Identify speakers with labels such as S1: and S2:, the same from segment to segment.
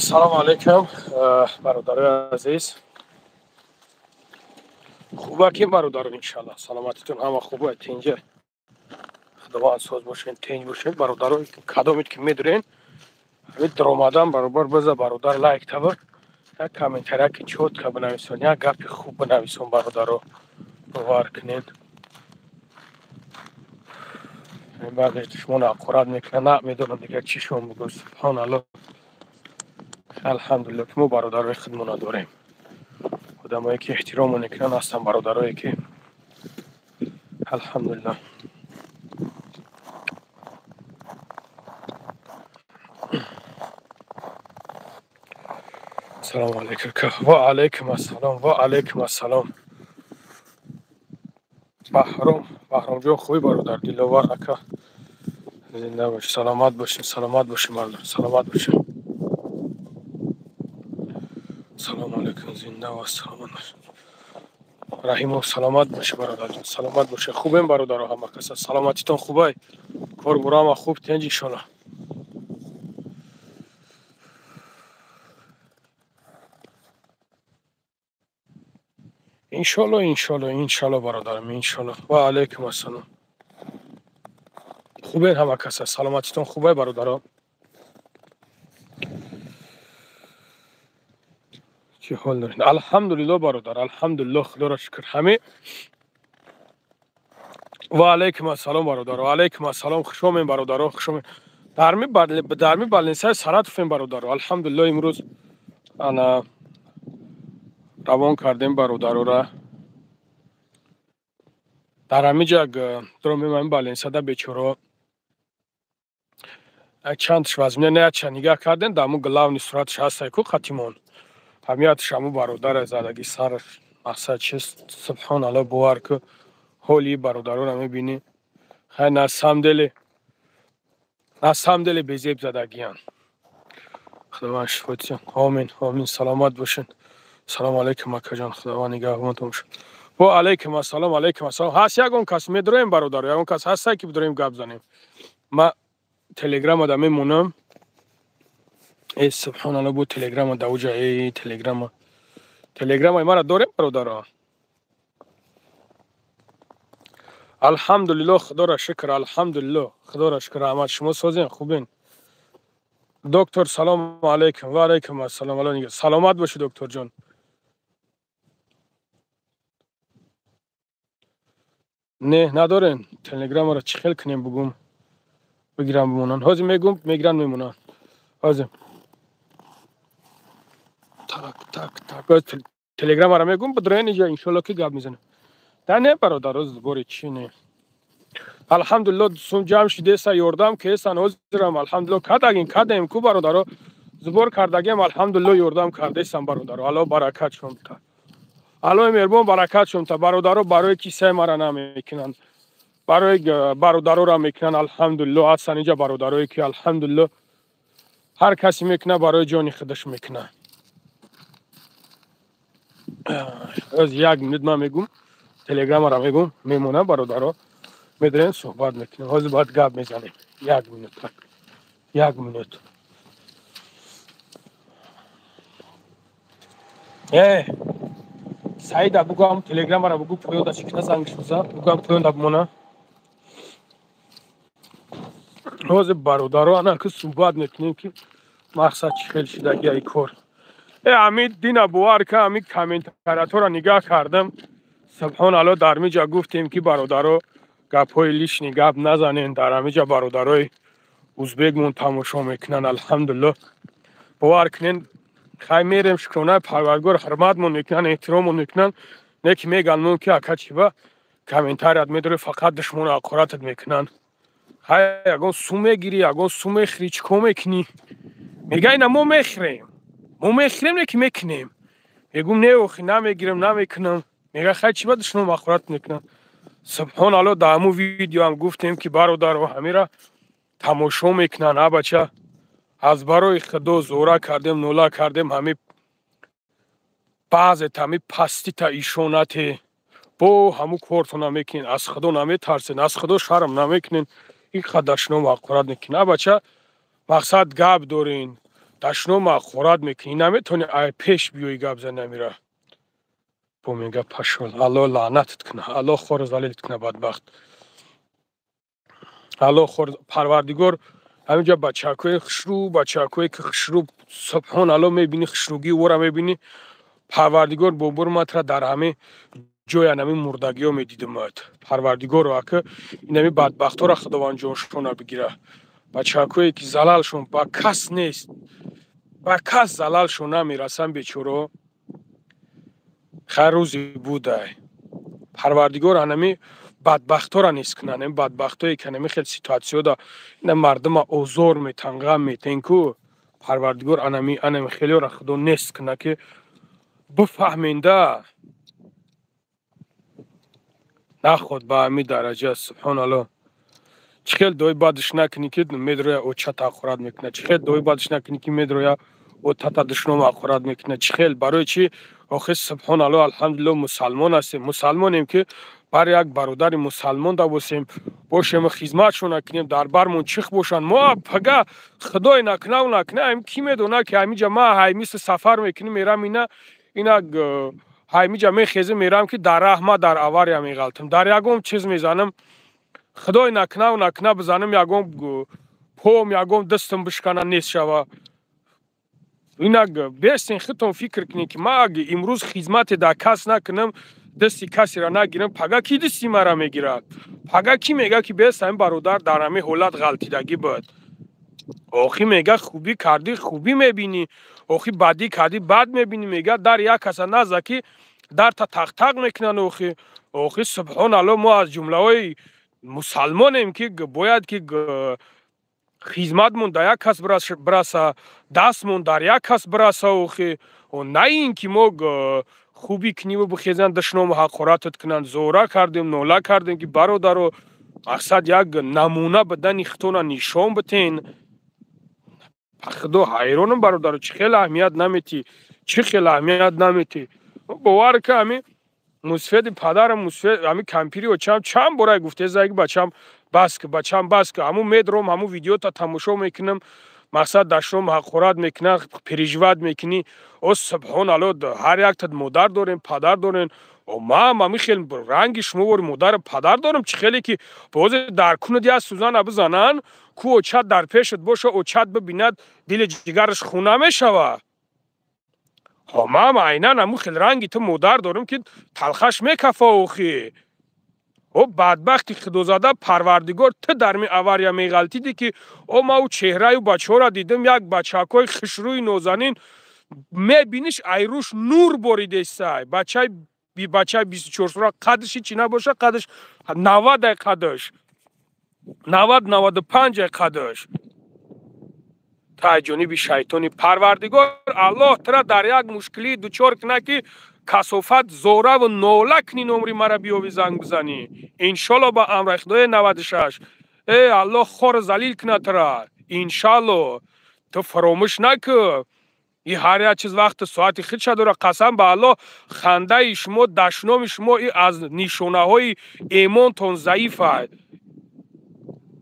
S1: Салому алейкум, бародарои азиз. Хуба ки бародарон, иншаллоҳ саломатитон ҳама хуба, тинҷа. Худованд соз бошен, тинҷ бошен. Бародарон, кадомед ки медурен, ҳамин даромадан баробар биза бародар лайк таба, як комментария ки чётко бинависон, як гапи хуб бинависон бародаро, бовар кунед. Баъдеш душмон ҳақорат мекунад, на медонам дигар чӣ шон бигӯ. Субҳоналлоҳ. Алҳамдулиллоҳ ки мо бародарои худмона дорем. Одамое ки эҳтиромон мекунанд ҳастанд, бародарое ки алҳамдулиллоҳ. Салому алейкум. Ва алейкум ассалом, ва алейкум ассалом. Баҳром, Баҳромҷон хуби бародар, Диловар ака. Зинда бош, саломат бошед, саломат бошед бародар, саломат бошед. Салому алейкум, зинда ва саломат бошед. Раҳимов саломат бошед бародарҷон, саломат бошед. Хубем бародаро ҳама каса, саломатитон хубай? Кор буро ҳама хуб, тинҷ иншоллоҳ. Иншоллоҳ, иншоллоҳ, иншоллоҳ бародарам, иншоллоҳ. Ва алейкум ассалом. Хубен ҳама каса, саломатитон хубай бародаро? Чӣ ҳол доред? Алҳамдулиллоҳ бародар, алҳамдулиллоҳ, худоро шукр. Ҳами ва алейкум ассалом бародаро, алейкум ассалом, хуш омед бародаро, хуш омед. Дарми балнисаи Саратовем бародаро. Алҳамдулиллоҳ имрӯз ана равон кардем бародарора. Дар ҳамин ҷа дромем ҳамин балнисада бечоро. Чандш вазмина не чанд нигаҳ кардем, дар ҳамун главни суратш ҳастай ку хатимон. Ҳамиятш ҳамун бародаре задаги сараш мақсад чист? Субҳоналлоҳ, бовар ку ҳоли бародарора мебинӣ. Хай на самом деле, на самом деле безеб задагиян. Худованд шифо диҳад. Омин, омин, саломат бошед. Салому алейкум акаҷон, худованд нигаҳбонтон бошад. Ва алейкум ассалом, алейкум ассалом. Ҳаст ягон кас медроем бародаро, ягон кас ҳастай ки бидроем гап занем. Ма телеграма да мемонам. Э субҳоналлоҳ, бу телеграма да уҷа, э телеграма. Телеграмаи мара дорем бародаро? Алҳамдулиллоҳ, худоро шукр, алҳамдулиллоҳ, худоро шукр, раҳмат. Шумо созен, хубен? Доктор, салому алейкум. Ва алейкум ассалом. Аллоҳ нигаҳ. Саломат бошӣ докторҷон. Не, надорен. Телеграмаро чӣ хел кунем бугум? Бигирам бимонанд. Ҳозир мегум, мегиранд мемонанд. Ҳозир. Так, так, так. Телеграмаро мегум, бидроен иҷа иншоллоҳ ки гап мезанем. Да не бародар, ҳозир бори чӣ не. Алҳамдулиллоҳ сум ҷамъ шидеса, ёрдам кесан ҳозирам алҳамдулиллоҳ кадагин, кадем ку бародаро. Збор кардагем алҳамдулиллоҳ ёрдам кардесам бародаро. Аллоҳ баракат шум та. Аллоҳи меҳрубон баракат шум та. Бародаро барои кисаи мара намекунанд. Барои бародарора мекунанд алҳамдулиллоҳ. Ҳастан инҷа бародарое ки алҳамдулиллоҳ ҳар касе мекунад барои ҷони худаш мекунад. Аз як минут ман мегум, телеграмаро мегум, мемонам бародаро. Медорем суҳбат мекунем. Ҳозир бояд гап мезанем. Як минут, так. Як минут. Э, Саида бугам телеграмаро бугу поёнда чикна зангш биза, бугам поёнда бимона. Ҳозир бародаро ана ки суҳбат мекунем ки мақсад чӣ хел шидаги ай кор. Э, ҳамин дина бовар ка, ҳамин комментариятҳоро нигаҳ кардам. Субҳоналлоҳ, дар миҷа гуфтем ки бародаро гапҳои лишний гап назанен. Дар ҳамиҷа бародарои узбекмон тамошо мекунанд алҳамдулиллоҳ. Бовар кунен, хай мерем шукронаи Парвардигор, ҳурматмон мекунанд, эҳтироммон мекунанд. Не ки мегӯянд мон ки ака чӣ ба комментарият медорӣ, фақат душмону ҳақоратат мекунанд. Хай ягон сум мегирӣ, ягон сум мехӯрӣ, чӣ кор мекунӣ? Мега ина мо мехӯрем. Мо мехӯрем, не ки мекунем. Мегӯм не охи, намегирам, намекунам. Мега хай чӣ ба душмону ҳақорат мекунанд? Субҳоналлоҳ, дар ҳамун видеоам гуфтем ки бародаро ҳамира тамошо мекунанд, а бача аз барои худо зора кардем, нола кардем, ҳами баъзет ҳами пастита ишонате бо ҳамун кортона мекунед, аз худо наметарсед, аз худо шарм намекунед, ин қадар дашном ҳақорат мекунед. А бача мақсад гап дорен, Дашном ҳақорат мекунӣ, наметавонӣ ай пеш биёӣ гап зани амира. Бо мега пашол, Аллоҳ лаънатат куна, Аллоҳ хору залилат куна бадбахт. Аллоҳ хор Парвардигор ҳаминҷа бачакҳои хушрӯ, бачакҳое ки хушрӯ, субҳон Аллоҳ мебинӣ, хушрӯгии ӯро мебинӣ. Парвардигор бобур матра дар ҳамин ҷои анами мурдагиҳо медидимад. Парвардигоро ака инами бадбахтҳоро Худованд ҷоншона бигира. Бачакҳое ки залалшон ба кас нест, ба кас залалшон намерасанд бечоро. Хайр рӯзи будай. Парвардигор анами бадбахтҳоро нест кунад, анами бадбахтҳое ки анами хел ситуатсияда ина мардума озор метан, ғам метен ку Парвардигор анами хелиёро Худо нест кунад ки бифаҳменда. Наход ба ҳамин дараҷа, субҳоналлоҳ. Чӣ хел дуои бадш накунӣ ки медроя очата ҳақорат мекунад, чӣ хел дуои бадш накунӣ ки медроя отата душном ҳақорат мекунад, чӣ хел барои чӣ? Охир субҳоналлоҳ, алҳамдулиллоҳ мусалмон ҳастем, мусалмонем ки бар як бародари мусалмон да бошем, бошем хизматшон накунем, дар бармон чих бошанд. Мо пага худой накунаву накуна, ҳам кӣ медонад ки ҳаминҷа ма ҳаймиси сафар мекунем, мерам ина ҳаймиҷа мехезем, мерам ки дар раҳ ма дар авария меғалтам, дар ягон чиз мезанам, худой накунаву накуна бизанам, ягон пом, ягон дастам бишкана, нест шава. Инак бестен худтон фикр кунед ки ма аг имрӯз хизмате дар кас накунам, дасти касеро нагирам, пага кӣ дасти маро мегирад? Пага кӣ мега ки бест ҳамин бародар дар ҳамин ҳолат ғалтидагӣ буд? Охи мега хубӣ кардӣ, хубӣ мебинӣ, охи бадӣ кардӣ, бад мебинӣ. Мега дар як каса наза ки дарта тақтақ мекунанд. Охи субҳоналлоҳ, мо аз ҷумлаҳои мусалмонем ки бояд ки хизматмон дар як кас бираса, дастмон дар як кас бираса. Охи на ин ки мо хубӣ куниву бихезанд душному ҳақоратат кунанд. Зора кардем, нола кардем ки бародаро, мақсад як намуна бидани худтона нишон битен. Худо ҳайронам бародаро, чӣ хел аҳамият наметӣ, чӣ хел аҳамият наметӣ. Бовар ка ҳамин мусфеди падарам, мусфед ҳамин кампири очам чанд бора гуфтеза ки бачам бас ки, бачам бас ки. Ҳамун медром, ҳамун видеота тамошо мекунам, мақсад дашном ҳақорат мекунад, переживать мекунӣ. О субҳоналлоҳ, ҳар якта модар дорем, падар дорем. О ман ҳамин хел ранги шумо вори модару падар дорам, чӣ хеле ки бозе дар кунад як сӯзана бизананд, ку очат дар пешат боша, очат бибинад, дили ҷигараш хун намешавад. Ҳо ман айнан ҳамун хел ранги ту модар дорам ки талхаш мекафа. Охи о бадбахти худозада Парвардигор, ту дар ми авария меғалтидӣ ки о ма ӯ чеҳраю бачаҳоро дидам, як бачакҳои хушрӯи нозанин мебиниш, айрӯш нур боридесай. Бачаи 24 сола қадши чӣ набоша, қадш 90-ай, қадш 90, 95-ай қадш. Тай ҷониби шайтони Парвардигор Аллоҳ тура дар як мушкилӣ дучор кунад ки касофат зораву нола кунӣ, номри мара биёвӣ занг бизанӣ. Иншолло ба амраи Худои 96. Э Аллоҳ хору залил кунад тура. Иншалло. Ту фаромӯш накун. И ҳар як чиз вақту соати худша дорад. Қасам ба Аллоҳ, хандаи шумо, дашноми шумо и аз нишонаҳои эмонтон заиф аст.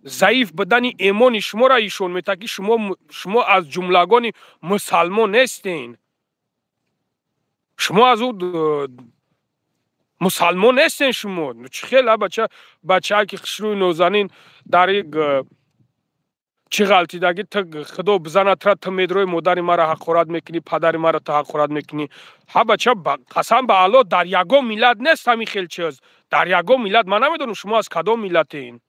S1: Заиф будани эмони шуморо ишон метаҳад ки шумо аз ҷумлагони мусалмон нестен. Шумо аз ӯ мусалмон нестен шумо. Чӣ хел бачае ки хушрӯи нозанин дар чӣ ғалтидагӣ ту Худо бизанад тура, ту медрои модари маро ҳақорат мекунӣ, падари маро ту ҳақорат мекунӣ. Ҳа бача, қасам ба Аллоҳ, дар ягон миллат нест ҳамин хел чиз. Дар ягон миллат, ман намедонам шумо аз кадом миллатен.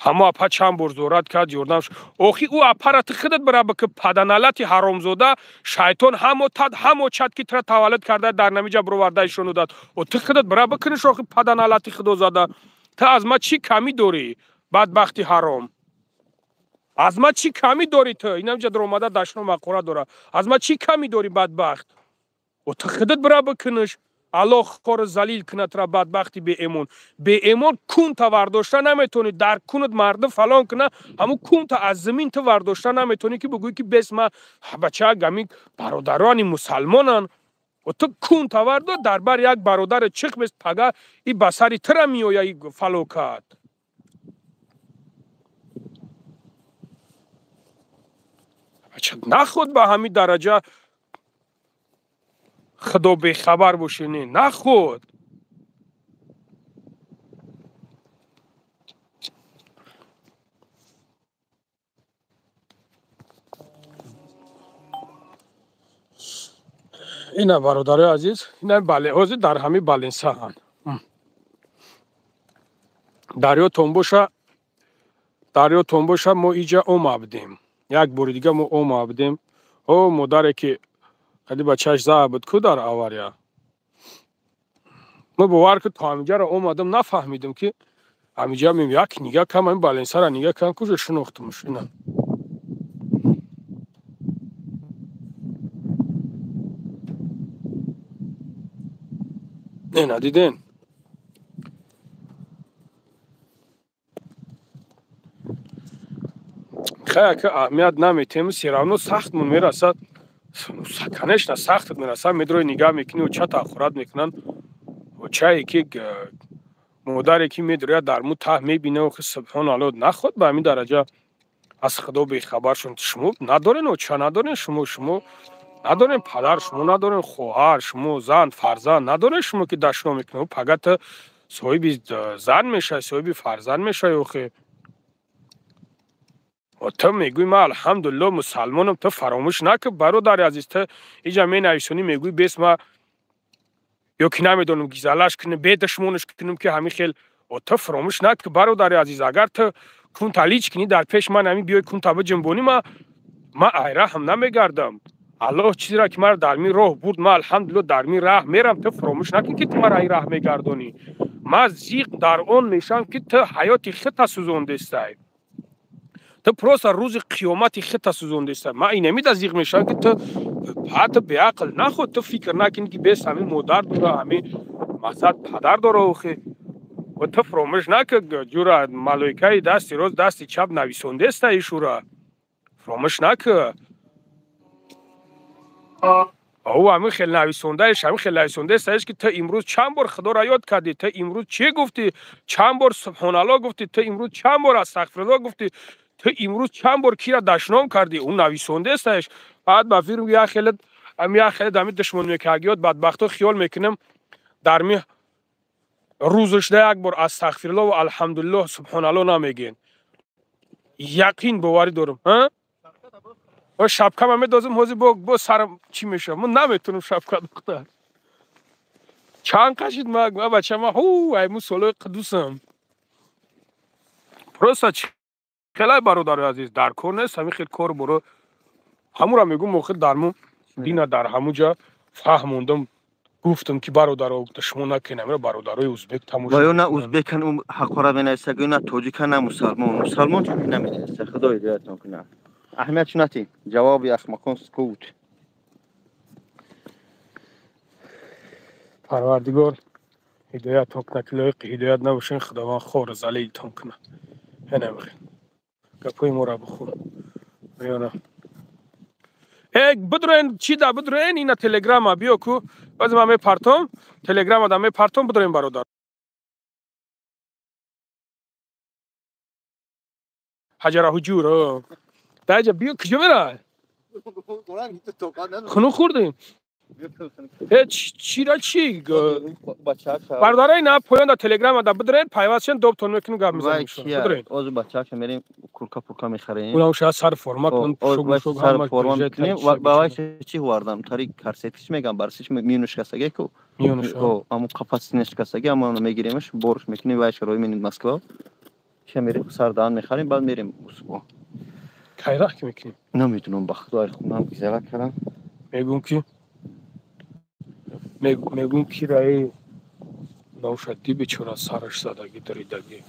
S1: Ҳамо апа чанд бор зорат кард, ёрдам. Охи ӯ апара ту худат бира ки паданалати ҳаромзода шайтон ҳамо тад ҳамо чад ки тура таваллуд карда дар намиҷа бироварда ишону дад. О ту худат бира бикуниш охи паданалати худозада. Ту аз ма чӣ камӣ дорӣ? Бадбахти ҳаром. Аз ма чӣ камӣ дорӣ ту? Инамҷа даромада дашном ҳақорат дора. Аз ма чӣ камӣ дорӣ бадбахт? О ту худат бира бикуниш. Аллоҳ хору залил кунад тура бадбахти беэмон. Беэмон кунта вардошта наметавонӣ, дар кунат мардум фалон куна, ҳамун кунта аз замин ту вардошта наметавонӣ ки бигӯӣ ки бес ма бача гами бародарони мусалмонанд. Ту кун тавардо дар бар як бародаре чихт бест пага и ба сари тира меоя и фалокат. Наход ба ҳамин дараҷа худо бехабар бошӣ, не наход. Ина бародарои азиз, ина бале ҳозир дар ҳамин баленсаанд. Дарётон боша, дарётон боша, мо иҷа омабдем. Як бори дига мо омабдем. О модаре ки қади бачааш заа буд ку дар авария. Мо бовар ки то ҳаминҷаро омадам, нафаҳмидам ки ҳаминҷа мем як нига кам ҳамин баленсара нига кам куҷо шинохтумш ина. Ина диден? Хай ки аҳамият наметем, все равно сахтмон мерасад. Конечно, сахтат мерасад, медрои нигаҳ мекунӣ, очата ахурат мекунанд. Очае ки модаре ки медрояд дар му таҳ мебина, охи субҳоналлоҳ, наход ба ҳамин дараҷа аз худо бехабар шуд. Шумо надорен оча, надорен шумо, шумо надорен падар, шумо надорен хоҳар, шумо зан, фарзанд надорен шумо ки дашно мекунед. Пага ту соҳиби зан мешавӣ, соҳиби фарзанд мешавӣ охи. Ту мегӯӣ ман алҳамдулиллоҳ мусалмонам, ту фаромӯш накун бародари азиз, ту иҷа менависонӣ мегӯӣ бес ма ё ки намедонам гизалаш кунем, бедушмонаш кунем ки ҳамин хел. Ту фаромӯш накун бародари азиз, агар ту кунта лич кунӣ дар пеш ман ҳамин биёй кунта биҷунбонӣ, ман айраҳм намегардам. Аллоҳ чизеро ки маро дар мин роҳ бурд, ман алҳамдулиллоҳ дар мин раҳ мерам, ту фаромӯш накун ки ту маро ай раҳ мегардонӣ. Ман зиқ дар он мешавам ки ту ҳаёти худта сӯзондестай. Ту просто рӯзи қиёмати худта сӯзондестай. Ман инамида зиқ мешавам ки ту ҳатто беақл наход, ту фикр накунӣ ки бес ҳамин модар дора, ҳамин мақсад падар дора охи. Ту фаромӯш накун ҷура малоикаи дасти рост дасти чап нависондестай ишура. Фаромӯш накун. Ӯ ҳамин хел нависондаеш, ҳамин хел нависондаеш ки ту имрӯз чанд бор худоро ёд кардӣ, ту имрӯз чӣ гуфтӣ, чанд бор субҳоналлоҳ гуфтӣ, ту имрӯз чанд бор астағфируллоҳ гуфтӣ, ту имрӯз чанд бор кира дашном кардӣ, ӯ нависондаеш. Баъд ба фирм як хеле ҳам як хеле ҳамин душмон мекагиёт бадбахто хиёл мекунам дар ми рӯзашда як бор астағфируллоҳ ва алҳамдулиллоҳ субҳоналлоҳ намегӯянд. Яқин боварӣ дорам. О шапка ма медозам, ҳозир бо сарам чӣ мешавад? Ман наметунам шапка духтар. Чанд қашид ма бача ма ҳу айму солои қудусам. Просто хелай бародари азиз, дар кор нест ҳамин хел кор боро. Ҳамура мегӯм охир дар му дина дар ҳамуҷа фаҳмондам, гуфтам ки бародаро шумо накунед, амира бародарои узбек тамошо.
S2: Ва ё на узбекан ҳақора менависад, ё на тоҷикан, на мусалмон. Мусалмон чӣ наменависад, худо ҳидоятон кунад. Аҳамият чӣ натӣ? Ҷавоби ахмақон сукут.
S1: Парвардигор ҳидоятон кунад, ки лоиқи ҳидоят набошен, худованд хор залилтон кунад. Ҳанамихел гапҳои моро бихӯр. Ёна э бидроен, чӣ да бидроен, ина телеграма биё ку, баъзе ман мепартом, телеграма да мепартом, бидроен бародар. Ҳаҷара ҳуҷур. Даҷа биё, куҷо мерай? Хунук хӯрдем. Э чира чӣ? Бародарай на поён да телеграма да бидроен, пайваст шен, доптон мекунем, гап мезанем. Бидроен.
S2: Озу бачаҳо мерем курка пурка мехарем.
S1: Унам шояд сар форма кунем, шуг
S2: сар форма мекунем. Ба вай чӣ вардам? Тари карсетиш мегам, барсиш миёнушкастаге ку.
S1: Миёнуш.
S2: О, аму қафасинешкастаге, аму мегиремаш, борш мекунем, вай шарои менем Москва. Ша мерем сар даҳан мехарем, баъд мерем Москва.
S1: Кайраҳ ки мекунем?
S2: Намедунам, ба худои хунам гизала кардам.
S1: Мегӯм ки мегӯм ки раи навшадди бечора сараш задаги даридаги.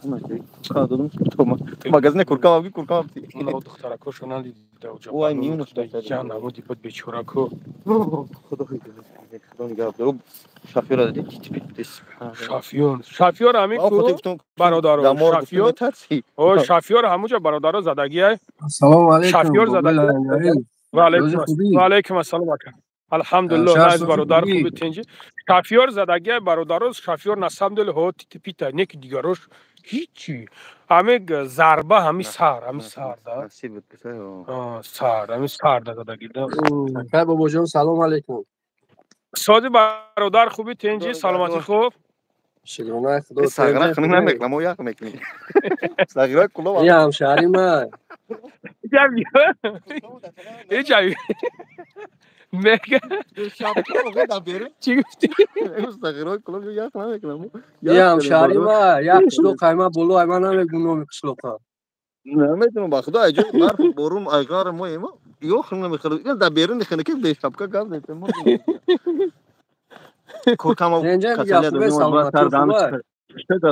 S2: Магазине курка мабги, курка мабги.
S1: Уна духтаракошо надида уҷа.
S2: Ой, миёнуш
S1: ян намуди буд бечорако.
S2: Худо худо нигаҳ дор. Шофёра дидӣ типи
S1: шофёр. Шофёр ҳамин ку бародаро. Шофёр. О, шофёр ҳамуҷа бародаро задагиай.
S3: Ассалому алайкум.
S1: Шофёр задагиай. Ва алайкум ассалом ака. Алҳамдулиллоҳ, найз бародар, хуби тинҷи. Шофёр задагия бародароз, шофёр на самом деле ҳо типита, не ки дигарош ҳичи. Ҳами зарба, ҳами сар, ҳами сар да. Сар, ҳами сар да задаги да.
S3: Акай бобоҷон, салом алейкум.
S1: Сози бародар, хуби тинҷи, саломатӣ хуб?
S3: Шукрона худо.
S2: Сағира хунӣ намекунам, мо ях мекунем. Сағира куло.
S3: Ин ҳамшаҳри ман.
S1: Иҷа мега чӣ гуфтӣ?
S2: Сағираи куло ях намекунам.
S3: Ин ҳамшаҳри ман, як қишлоқ айма боло, айма намегум номи қишлоқа.
S2: Наметунам ба худо, айҷо барф борум айғар мо ема ёх намехӯрад. Ин дар берун нихина ки бешапка гап мезанем.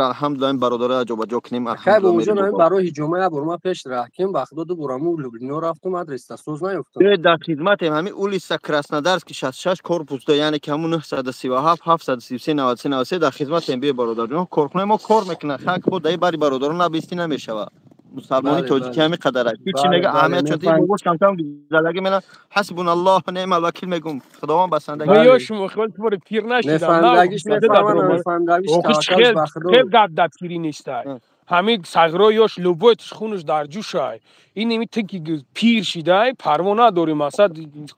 S2: Алҳамдулилла, бародаро ҷобаҷо кунем.
S3: Акай бобоҷон, ҳамин барои ҳиҷома як бор ман пеш раҳким, ба худо ду бор ҳамун Люблино рафтум, адреста соз наёфтам.
S2: Дар хидматем, ҳамин улица Краснодарский 66 корпус 2, яъне ки ҳамун 937 733 93 93 дар хидматем. Биё бародарҷон, корхонаи мо кор мекунад. Хак бо даи бари бародарон набистӣ намешавад. Мусалмони тоҷикӣ ҳамин қадар аст. Ҳичи мега аҳамият шуд. Ин бобош камкам задаги мена ҳасбуналлоҳ неъмал вакил мегум. Худованд басандагӣ.
S1: Ё шумо хел твори пир нашидам.
S3: Мефаҳмдагиш мефаҳмам, мефаҳмдагиш таваккал ба Худо.
S1: Хел гап дар пирӣ нестай. Ҳамин сағиро ёш любой хунаш дар ҷӯшай. Ин ими ту ки пир шидай, парво надорӣ, мақсад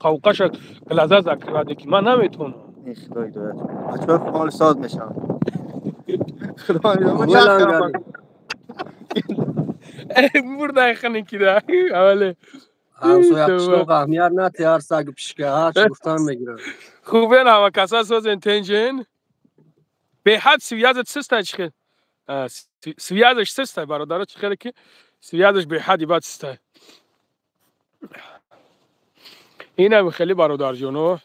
S1: қавқаша глаза закрываде ки ман наметавонам.
S2: Худо ҳидоят кунад. Бачаҳо ҳол соз мешаванд. Худо ҳидоят.
S1: Бурдай ханики да. Аввале.
S3: Ҳамсоя қишлоқ аҳамият нати, ҳар сагу пишка ҳар чӣ гуфтан мегирад.
S1: Хубен ҳама каса созен тенҷен. Беҳад связат систай чӣ хел? Связаш систай бародаро, чӣ хеле ки связаш беҳад ибад систай. Инам хеле бародарҷоно.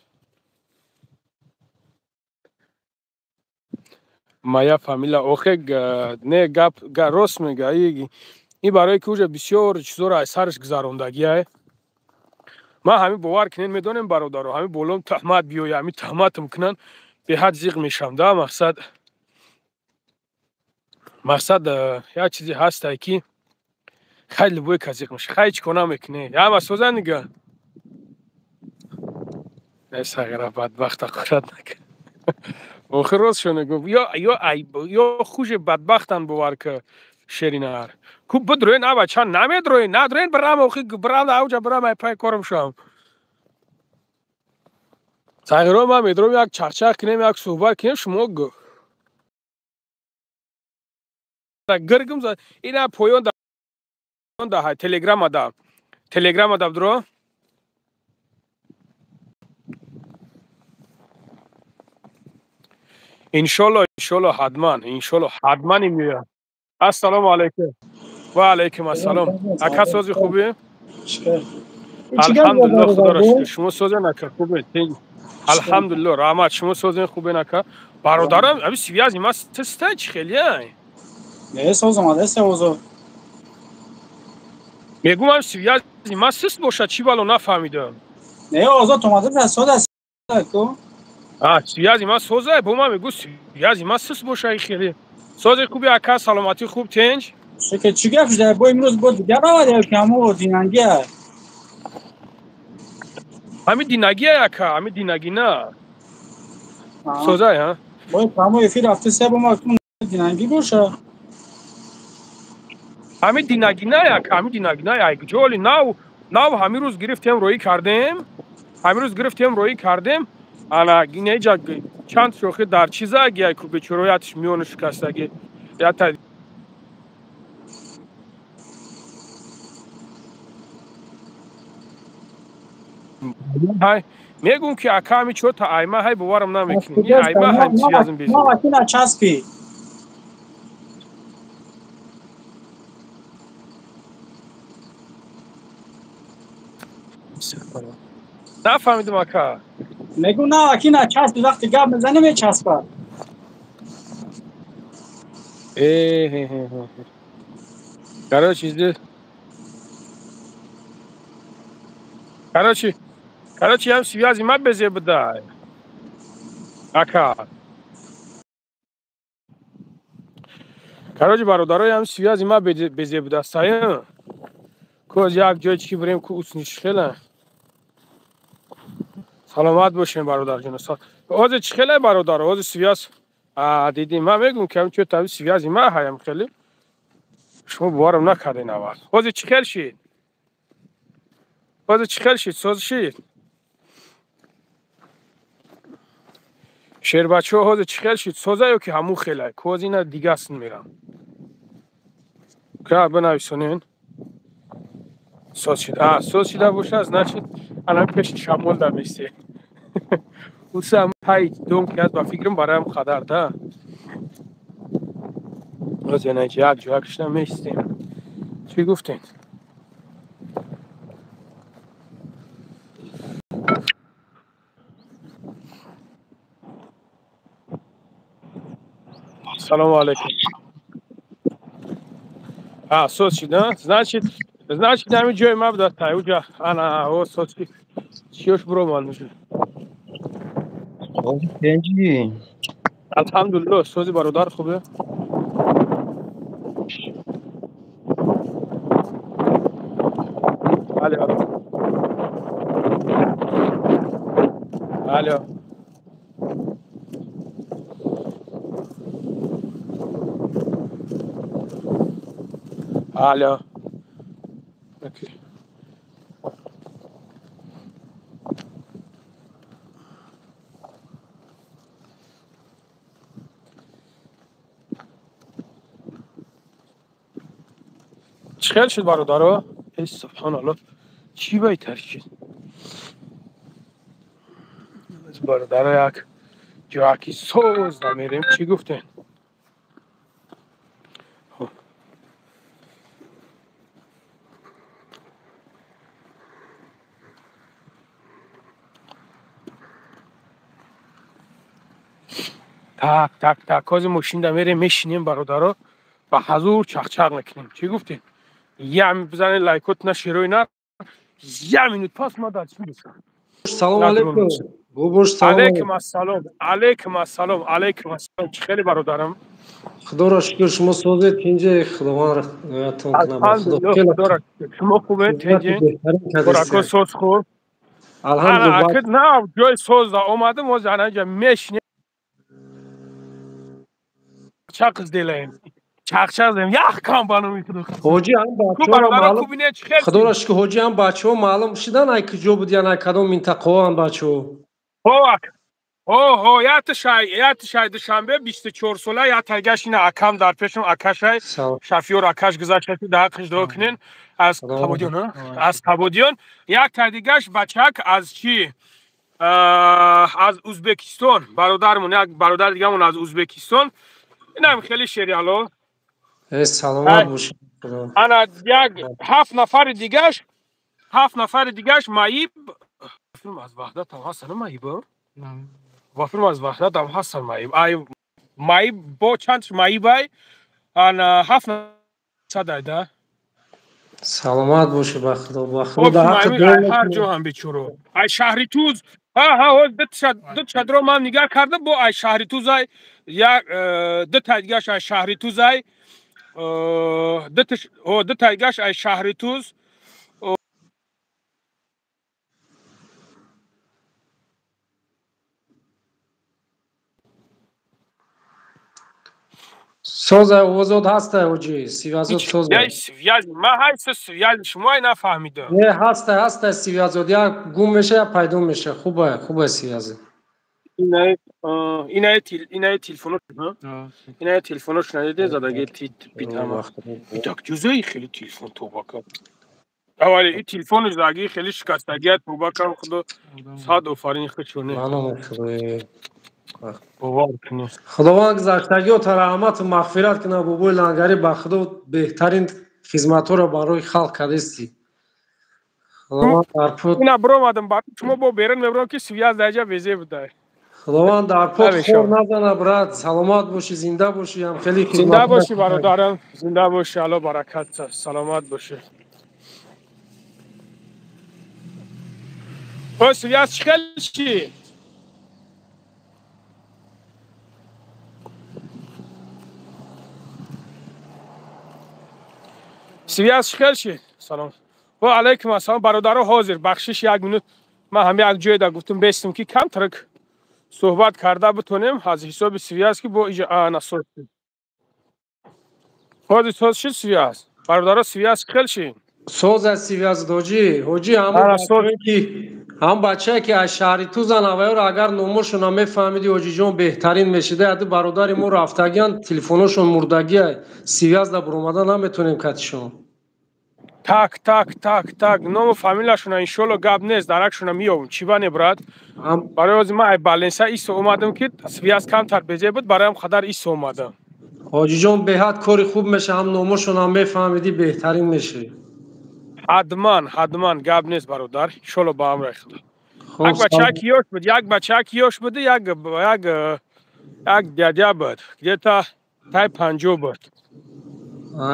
S1: Моя фамилия охе не гап рост мега. Ин барое ки уже бисёр чизоро аз сараш гузарондагиай. Ман ҳамин бовар кунед, медонем бародаро, ҳамин болом таҳмат биёя, ҳамин таҳматам кунанд, беҳад зиқ мешавам да. Мақсад як чизе ҳастай ки хеле любой кас зиқ мешава. Хай чӣ кор намекунӣ? Ҳама созан дига. Э сағира бадбахта қурат накун. Охир ростшо мегӯм, ё хуже бадбахтан бовар ки шеринар. Ку бидроен ава чан намедроен, надроен бирам охи бирам авҷа бирам ай пай корам шам. Сағиро ман медром як чақчақ кунем, як суҳбат кунем, шумо гиргим ина поён да телеграма да. Телеграма да бдро. Иншолло, иншолло ҳатман, иншолло ҳатман меояд. Ассалому алайкум. Ва алайкум ассалом. Ака сози хубӣ? Алҳамдулиллоҳ, худоро шукр. Шумо созен ака хубе? Алҳамдулиллоҳ, раҳмат. Шумо созен хубен ака? Бародарам, аби связи ма систай чӣ хеле ай?
S4: Не, соз омада, озо.
S1: Мегӯм ам связи ма сист бошад, чӣ бало нафаҳмидам.
S4: Не, озод омада, соз аст ку.
S1: Связи ма соза, бо ма мегӯ связи ма сист боша хеле. Сози хуби ака, саломатӣ хуб, тинҷ?
S4: Шукр, чӣ гап шуда? Бо имрӯз бо дигар равад ё ки ҳамо динангия?
S1: Ҳамин динагия ака, ҳамин динагӣ на. Созай, ҳа?
S4: Бо ҳамо эфир рафта се бо ма динангӣ боша.
S1: Ҳамин динагӣ на ака, ҳамин динагӣ на. Ай ҷоли нав ҳамин рӯз гирифтем роӣ кардем. Ҳамин рӯз гирифтем роӣ кардем. Ана инеҷа чанд шохи дар чизаги ай ку бечороятш миёни шикастаги. Ята ҳай мегӯм ки ака ҳами чота айма ҳай боварам намекунӣ. Айма ҳай чиязм безӣ.
S4: Ма часпи.
S1: Нафаҳмидам ака.
S4: Мегӯм на аки начаспи, вақте гап мезанӣ мечаспад.
S1: Короче, здесь. Короче, я связи ма безе бдай. Ака. Короче, бародаро, я связи ма безе бдастаем. Коз як ҷой чи бирем ку усниш хела. Саломат бошем бародарҷон. Ҳозир чӣ хеле бародар? Ҳозир связь дидим. Ман мегӯм ки ҳамчун таби связи ма ҳаям хеле. Шумо боварам накардин аввал. Ҳозир чӣ хел шид? Ҳозир чӣ хел шид? Соз шид? Шербачаҳо ҳозир чӣ хел шид? Соза ё ки ҳамун хелай? Ҳозир ина дигасн мерам. Ка бинависонен. Соз шид. Соз шида боша, значит, анам пеши шамол да месте. Уса тай дом ки аз ба фикрам бароям хадар да. Ҳозир ина як ҷоя кишта местем. Чӣ гуфтен? Салому алейкум. Соз шид, значит, ҳамин ҷои ма буда тай уҷа ана о соз шид. Чиёш буромад мешуд? Алҳамдулиллоҳ, сози бародар хубе? Алло. Алло. Алло. Окей. Чӣ хел шуд бародаро? Эй субҳоналлоҳ, чӣ байтар шуд? Бародаро як ҷояки соз намерем. Чӣ гуфтен? Так, так, так. Ҳозир мошинда мерем, мешинем бародаро, ба ҳазур чақчақ мекунем. Чӣ гуфтем? Я бизанед лайкотна шерои нар. Я минут пас ма дар чӣ бисам.
S5: Салом алейкум. Бобош салом.
S1: Алейкум ассалом. Алейкум ассалом. Алейкум ассалом. Чӣ хеле бародарам?
S5: Худоро шукр, шумо созед тинҷе, Худованд раҳматон кунад.
S1: Худоро шукр. Шумо хубед тинҷе? Хӯрако соз хуб?
S5: Алҳамдулиллоҳ.
S1: Ана на ҷои соз омадам, ҳозир ана инҷа мешинем. Чақ сделаем. Чақчақ сделаем. Ях кам ба номи Худо.
S5: Ҳоҷи ҳам бачаҳо маълум. Худоро шукр, ҳоҷи ҳам бачаҳо маълум шудан, ай куҷо будиян, ай кадом минтақаҳоам бачаҳо?
S1: Ҳо, ятшай Душанбе 24 сола, ятайгаш ина акам дар пешам акашай, Шафиёр акаш гузашта дар ҳаққаш дуо кунен, аз Қабодиён, аз Қабодиён, як тайдигаш бачак аз чӣ? Аз Узбекистон, бародармон, як бародар дигамон аз Узбекистон. Инам хеле шериало.
S5: Саломат бошед.
S1: Ана як ҳафт нафари дигаш маиб аз Ваҳдат ҳам ҳастан маиб? Вафирм аз Ваҳдат ҳам ҳастан маиб. Ай маиб бо чанд маиб ай? Ана ҳафт садай да.
S5: Саломат бошед ба Худо, ба Худо дар ҳаққи
S1: ҳар ҷо ҳам бечоро. Ай шаҳри Туз, ҳа ду чадро ман нигаҳ кардам, бо ай шаҳри Туз ай як ду тайдигаш ай шаҳри Туз ай ду тайдигаш ай шаҳри Туз.
S5: Соза озод ҳаста ҳоҷи, сивязод соза.
S1: Связь, ма ҳайса связь, шумо ай нафаҳмидам.
S5: Не, ҳаста, ҳаста сивязод, як гум меша, як пайдо меша. Хубай, хубай связи.
S1: Инаи телефоно, инаи телефонош надиде задаги тит битама. Итак ҷузаи хеле телефон тоба кард. Аввали и телефони задаги хеле шикастагият тоба кард, Худо сад офарин худшоне.
S5: Маном Худои.
S1: Бовар кунед.
S5: Худованд гузаштагиҳота раҳмату мағфират кунад. Бобои Лангарӣ, ба Худо беҳтарин хизматҳоро барои халқ кардистӣ. Худованд дар пот
S1: ина биромадам, шумо бо берун мебарам ки связь дар ҷа безе будай.
S5: Худованд дар пот хор назана, брат. Саломат бошӣ, зинда бошӣ, ҳам хеле
S1: зинда бошӣ бародарам, зинда бошӣ, Аллоҳ баракат, саломат бошӣ. О, связь чӣ хел шид? Связь чӣ хел шид? Салом. Ва алайкум ассалом бародаро, ҳозир бахшиш як минут Ман ҳам як ҷойда гуфтум бестим ки камтарак суҳбат карда битонем аз ҳисоби связь ки бо иҷа ана соз. Ҳозир соз шид связь. Бародаро связь хел шид.
S5: Соз аз связь ҳоҷӣ. Ҳоҷӣ ҳам бачае ки аз шаҳри Тузан авайёро агар номошона мефаҳмиди ҳоҷиҷон беҳтарин мешида. Яду бародари мо рафтагиан телефоношон мурдагия связь да буромада наметонем катишон.
S1: Так так так так ному фамилияшона иншолло гап нест даракшона меёбам. Чӣ ба не брат? Барои ҳозир ман ай баленса исо омадам ки связь камтар безе буд, бароям қадар исо омадам.
S5: Ҳоҷиҷон беҳад кори хуб меша, ҳам номошонам мефаҳмиди беҳтарин меши.
S1: Ҳатман ҳатман гап нест бародар, иншолло ба амри Худо. Як бачаки ёш буд, як бачаки ёш буд, як як як дядя буд. Где-то тай 50 буд.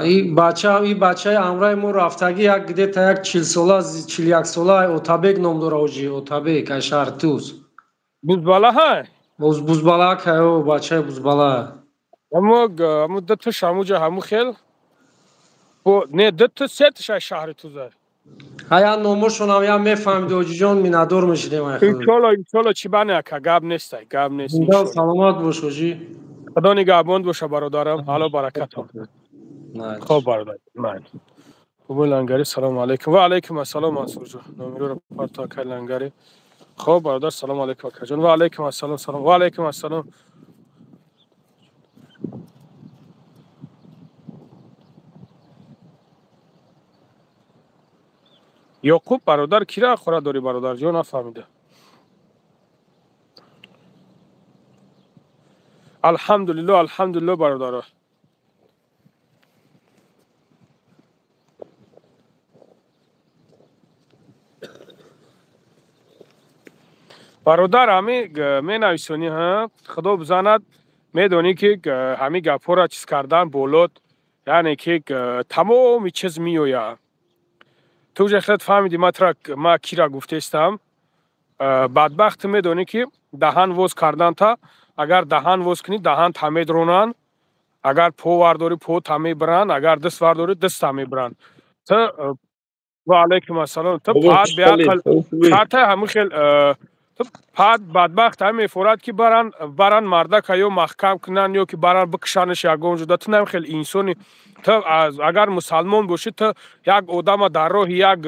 S5: И бачаи амраи мо рафтагӣ як где-то як 40 сола, 41 сола Отабек ном дора ҳоҷӣ, Отабек аз шаҳри Туз.
S1: Бузбала ҳай?
S5: Бузбала кайо, бачаи бузбала.
S1: Аммо аммо дуташ ҳамуҷа ҳаму хел. Бо не дута сеташ аз шаҳри Туза.
S5: Ҳая номошонам я мефаҳмиди ҳоҷиҷон, миннатдор мешидем ай Худо.
S1: Иншолло иншолло чӣ бане ака, гап нестай, гап нест.
S5: Саломат бош ҳоҷӣ.
S1: Худо нигаҳбон боша бародарам, ҳало баракатон. Хоб бародар, ман. Бобои Лангари салому алайкум. Ва алайкум ассалом Мансурҷон. Номероро парто акай Лангари. Хоб бародар салому алайкум акаҷон. Ва алайкум ассалом салом. Ва алайкум ассалом. Ёқуб бародар кира хӯра дорӣ бародарҷон нафаҳмида. Алҳамдулилло алҳамдулилло бародаро. Бародар ҳами менависонӣ ҳа Худо бизанад медонӣ ки ҳами гапҳоро чиз кардан болот, яъне ки тамоми чиз меояд. Ту уже хеле фаҳмидӣ ма кира гуфтестам. Бадбахт медонӣ ки даҳан воз кардан та агар даҳан воз кунӣ даҳан та медронанд, агар по вардорӣ по та мебаранд, агар даст вардорӣ даст та мебаранд. Ту ва алайкум ассалом. Ту пад беақл шарта ҳамин хел пад бадбахт ҳам мефорад ки баран мардака ё маҳкам кунанд ё ки баран бикушанаш ягон ҷуда. Ту нам хел инсони ту агар мусалмон бошӣ ту як одама дар роҳи як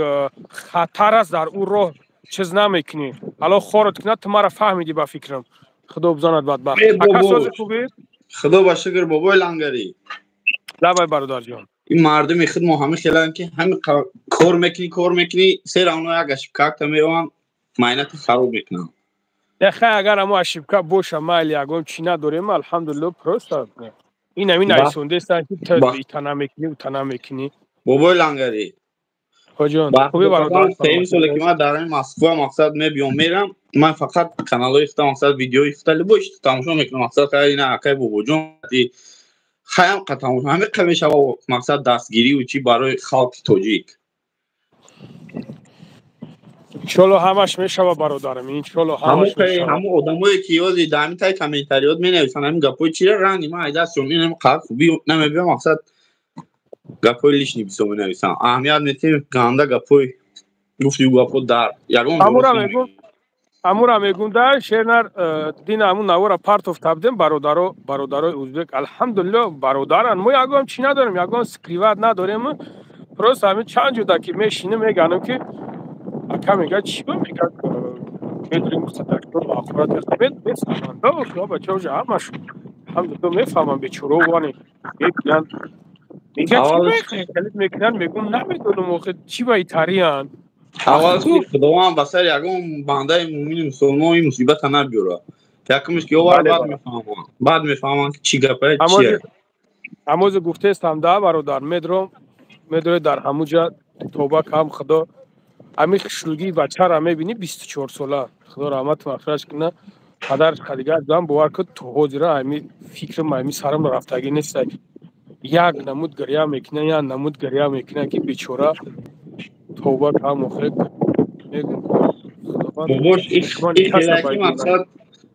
S1: хатар аст дар ӯ роҳ чиз намекунӣ. Ало хорат кунад ту мара фаҳмидӣ ба фикрам. Худо бизанад бадбахт. Ака сози хубӣ?
S6: Худо ба шукр бобои Лангари.
S1: Лабай бародарҷон.
S6: Ин мардуми худ мо ҳама хеланд ки ҳами кор мекунӣ сера оно як ошибкакта меоянд майнати хароб мекунанд.
S1: Хай агар амо ошибка боша майли ягон чӣ надорем алҳамдулилло просто ин ҳамин нависондестанд ки ту ита намекунӣ ута намекунӣ.
S6: Бобои Лангари.
S1: Хоҷон хубӣ бародар?
S6: Сеюм соле ки ман дар ин Москва мақсад мебиём мерам, ман фақат каналҳои худ мақсад видеои худ любой чиз тамошо мекунам мақсад хай ина акай бобоҷон хаям қа тамошо ҳамин қа мешава мақсад дастгирӣ ва чӣ барои халқи тоҷик.
S1: Иншолло ҳамаш мешава бародарам, иншолло ҳамаш мешава.
S6: Ҳамон одамое ки ёзи дар ҳамин таи комментариёт менависанд ҳамин гапҳои чира ранги ман ай дастшон ин ҳам қадр хубӣ намебиям мақсад гапҳои лишний бисёр менависанд. Аҳамият метиҳем ганда гапҳои гуфти гапҳо дар ягон
S1: амура мегум да шернар дина ҳамун навора партов табдем бародаро бародарои узбек алҳамдулилло бародаран мо ягон чӣ надорем, ягон скриват надорем. Просто ҳамин чанд ҷуда ки мешинем меганам ки ака мега чӣ мега медонем садакро ахурат мефаҳманд. Бача уже ҳамаш алҳамдулилло мефаҳманд бечоро ване мебинанд мега чӣ мекунанд мекунанд мегум намедонам охи чӣ ба итариянд.
S6: Аввал Худованд ба сари ягон бандаи мӯмини мусулмон ин мусибата набиёрад. Якумш ки овар баъд мефаҳманд. Баъд мефаҳманд ки чӣ гапае чие.
S1: Ҳамозе гуфтестам да бародар медром медрои дар ҳамуҷа тоба кам Худо ҳамин хишлугии бачаро мебинӣ 24 сола. Худо раҳмату мағфиратш кунад. Падараш қадигар зан бовар кун то ҳозира ҳамин фикрам ҳамин сарам рафтагӣ нест. Як намуд гиря мекунад, як намуд гиря мекунад ки бечора тоба кам охир мегум
S6: Бобош мақсад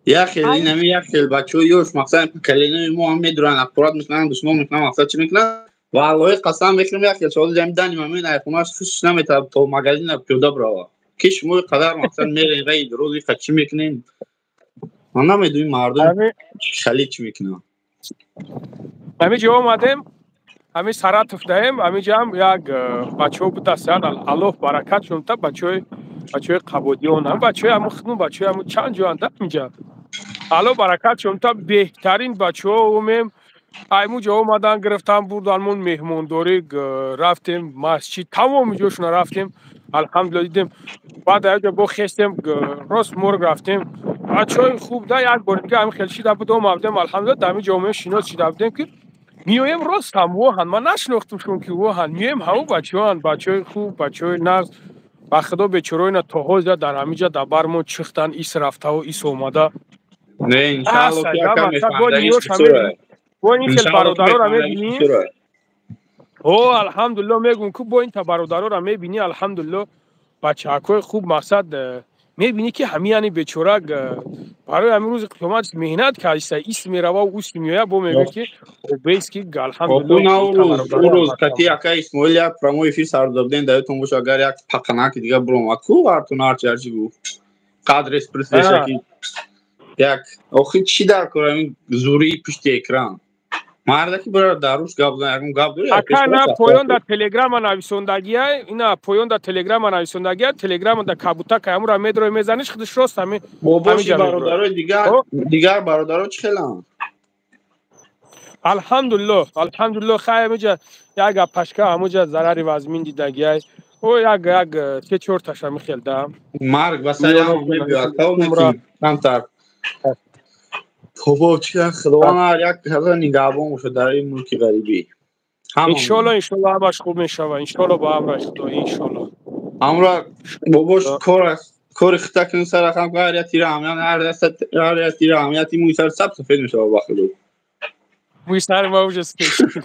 S6: як хел ин ҳамин як хел бачаҳои ёш мақсад калинаи мо ҳам медуранд аққурат мекунанд душмон мекунанд мақсад чӣ мекунанд ва Аллоҳи қасам мехӯрам як хел соли ҷамъ дани мамин айхонаш хушш наметавад то магазина пиёда бирава. Ки шумо қадар мақсад мерен раи рӯзи қа чӣ мекунем? Ман намедонам мардум хали чӣ мекунанд.
S1: Ҳамин ҷо омадем, ҳамин Саратов даем, ҳамин ҷо ҳам як бачаҳо будастанд, Аллоҳ баракат шунта, бачаҳои Қабодиён, ҳам бачаҳои ҳамун худмон, бачаҳои ҳамун чанд ҷоанд инҷа. Аллоҳ баракат шунта, беҳтарин бачаҳо омем. Айму ҷо омадан, гирифтан, бурдан, мон меҳмондорӣ рафтем, масҷид, тамоми ҷошона рафтем, алҳамдулилла дидем. Баъд аҷо бо хестем, рост морг рафтем. Бачаҳои хуб да, як бор дига ҳамин хел шида буд, омадем, алҳамдулилла дар ҳамин ҷо омем, шинос шида будем ки меоем рост ҳам воҳан. Ман нашинохтумшон ки воҳан. Меоем ҳамун бачаҳоанд, бачаҳои хуб, бачаҳои нағз. Ба худо бечораина то ҳозир дар ҳамин ҷо дар бар мо чихтан, ис рафтаву ис омада.
S6: Не, иншаалло ки якам мефаҳмидагиш бисёра.
S1: Бо ин хел бародароро мебинӣ. О, алҳамдулилло мегӯм ки бо ин та бародароро мебинӣ, алҳамдулилло бачаҳакҳои хуб мақсад мебинӣ ки ҳамин яъни бечора барои ҳамин рӯзи қиёмат меҳнат кардиста, ис мерава, ус меоя, бо мегӯ ки бес ки алҳамдулилло.
S6: Рӯз кати ака Исмоил як прямой эфир сар додем, даётон боша, агар як пақанаки дига буромад ку ҳартун ҳарчи ҳарчи гуфт. Қадрес присдеша ки як охи чӣ дар кор ҳамин зурии пушти экран. Мардаки бира дар рӯз гап зан, ягон гап дорӣ?
S1: Ака на поён дар телеграма нависондагия, ина поён дар телеграма нависондагия, телеграма дар кабутака ҳамура медрои мезаниш, худаш рост ҳамин.
S6: Бобоши бародарои дигар бародаро чӣ хеланд?
S1: Алҳамдулилло, алҳамдулилло, хай ҳамиҷа як гапашка ҳамуҷа зарари вазмин дидагиай. О як як се чор таша михел да.
S6: Марг ба сари ҳам мебиёд, тавонем камтар. Бобо чӣ Худованд ҳар як ҳазар нигаҳбон бошад дар ин мулки ғарибӣ.
S1: Иншоалло, иншоалло ҳамаш хуб мешавад. Иншоалло ба амри Худо, иншоалло.
S6: Амра бобош кор аст. Кори хита кун сара хам ҳар як тира ҳамян ҳар як тира ҳамяти мӯи сар саб сафед мешавад ба Худо.
S1: Мӯи сари ма уже сафед.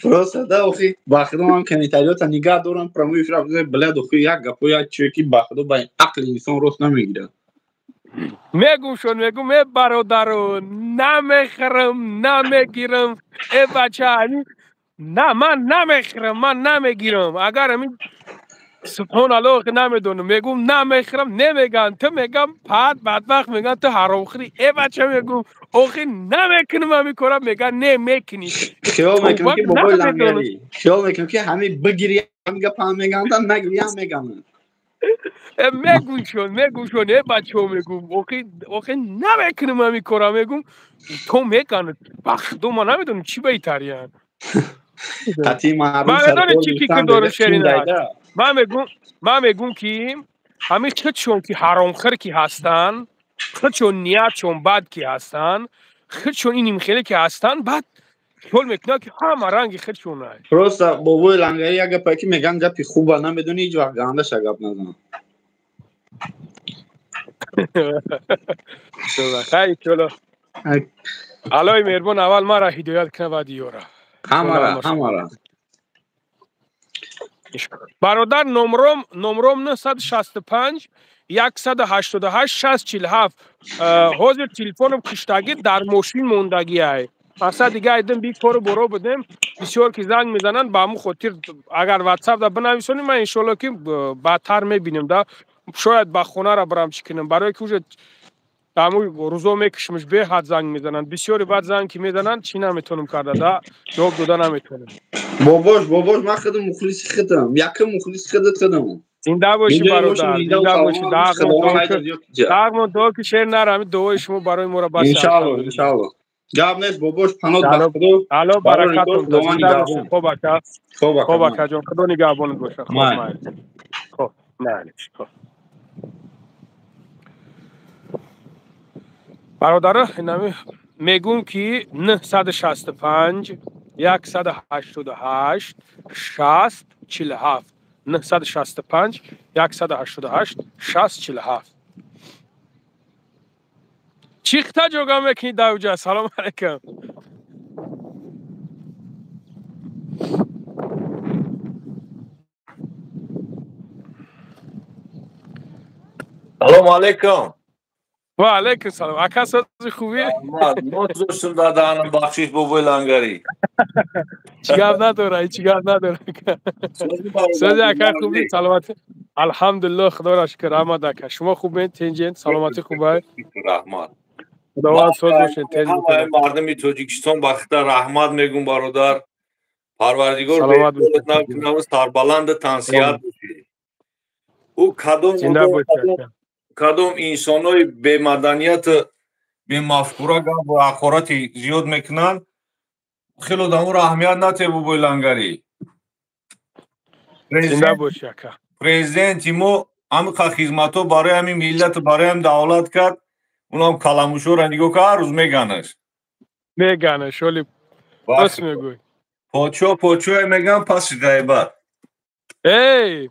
S6: Просто да охи ба Худо ман комментариёта нигаҳ дорам, прямой эфир блядь охи як гапо як чие ки ба Худо ба ақли инсон рост намегирад.
S1: Мегум шон, мегум, э бародаро, намехӯрам, намегирам, э бача, на, ман намехӯрам, ман намегирам. Агар ҳамин субҳоналлоҳ намедонам, мегум намехӯрам, намеган, ту мегам пад бадбахт меган, ту ҳаромхӯрӣ, э бача мегум, охи намекунам ҳамин кора, меган не мекунӣ.
S6: Хиёл мекунам ки бобои лангарӣ, хиёл мекунам ки ҳамин бигирӣ ҳамин гап ҳам меганда, нагирӣ ҳам меганда.
S1: Мегӯшон, мегӯшон, э бачаҳо мегум, охи намекунам ҳамин кора, мегум, то меканад. Ба худо ман намедонам чӣ ба итариян. Ман медонам чӣ фикр дорам Шерина. Ман мегум ки ҳамин худшон ки ҳаромхӯр ки ҳастанд, худшон ниятшон бад ки ҳастанд, худшон ин имхеле ки ҳастанд, баъд хиёл мекунад ки ҳама ранги худшон аст.
S6: Просто бобои лангарӣ як гапе ки меган гапи хуба намедонӣ, ҳеҷ вақт гандаша гап назан.
S1: Хай иншоалло. Аллоҳи меҳрубон аввал маро ҳидоят кунад, баъд ёра.
S6: Ҳамара, ҳамара.
S1: Бародар номром 965 188 647. Ҳозир телефонам киштагӣ дар мошин мондагиай. Мақсад дига айдим би кору боро будем, бисёр ки занг мезананд, ба ҳамун хотир агар ватсап да бинависонем, ман иншоалло ки баъдтар мебинем да. Шояд ба хонара барам чӣ кунам, барое ки уже ҳамун рӯзо мекушимш, беҳад занг мезананд. Бисёри баъд занг ки мезананд, чӣ наметавонам карда да, ҷавоб дода наметавонам.
S6: Бобош, бобош, ман худам мухлиси худам, якум мухлиси худат худам.
S1: Зинда бошӣ бародар, зинда бошӣ. Дағмон дуо ки шер нара, ҳамин дуои шумо барои моро бас.
S6: Иншоалло, иншоалло. Гап нест бобош, паноҳ ба Худо.
S1: Алло баракатон. Зинда бошӣ. Хоб ака. Хоб ака ҷон, Худо нигаҳбонат бошад. Хоб майли. Хоб, майли. Хоб. Бародаро, инами мегӯм ки 965 188 60 47 965 188 60 47. Чихта ҷога мекунӣ давҷа? Салом алайкум.
S7: Салом алайкум.
S1: Ва алайкум салом. Ака сози хубӣ?
S7: Мо даданам бахшиш бобои лангарӣ.
S1: Чӣ гап надора, ҳеҷ гап надора. Сози ака хубӣ, саломатӣ. Алҳамдулиллоҳ, худоро шукр, раҳмат ака. Шумо хубед, тинҷед, саломатӣ хубай?
S7: Раҳмат.
S1: Худованд соз бошед, тинҷ
S7: бошед. Мардуми Тоҷикистон ба худо раҳмат мегӯм, бародар. Парвардигор беҳтар сарбаланд тансиҳат бошед. Ӯ кадом инсонои бемаданият, бемафкура гап ва ҳақорати зиёд мекунанд, хеле одаморо аҳамият натеб, бобои Лангарӣ.
S1: Зинда бошӣ, ака.
S7: Президенти мо ҳамиқа хизматҳо барои ҳамин миллату барои ҳамин давлат кард, унам каламушоро нигоҳ кар, ҳар рӯз меганаш.
S1: Меганаш, оли рост мегӯй.
S7: Подшоҳ подшоҳе меган паси ғайбат.
S1: Эй,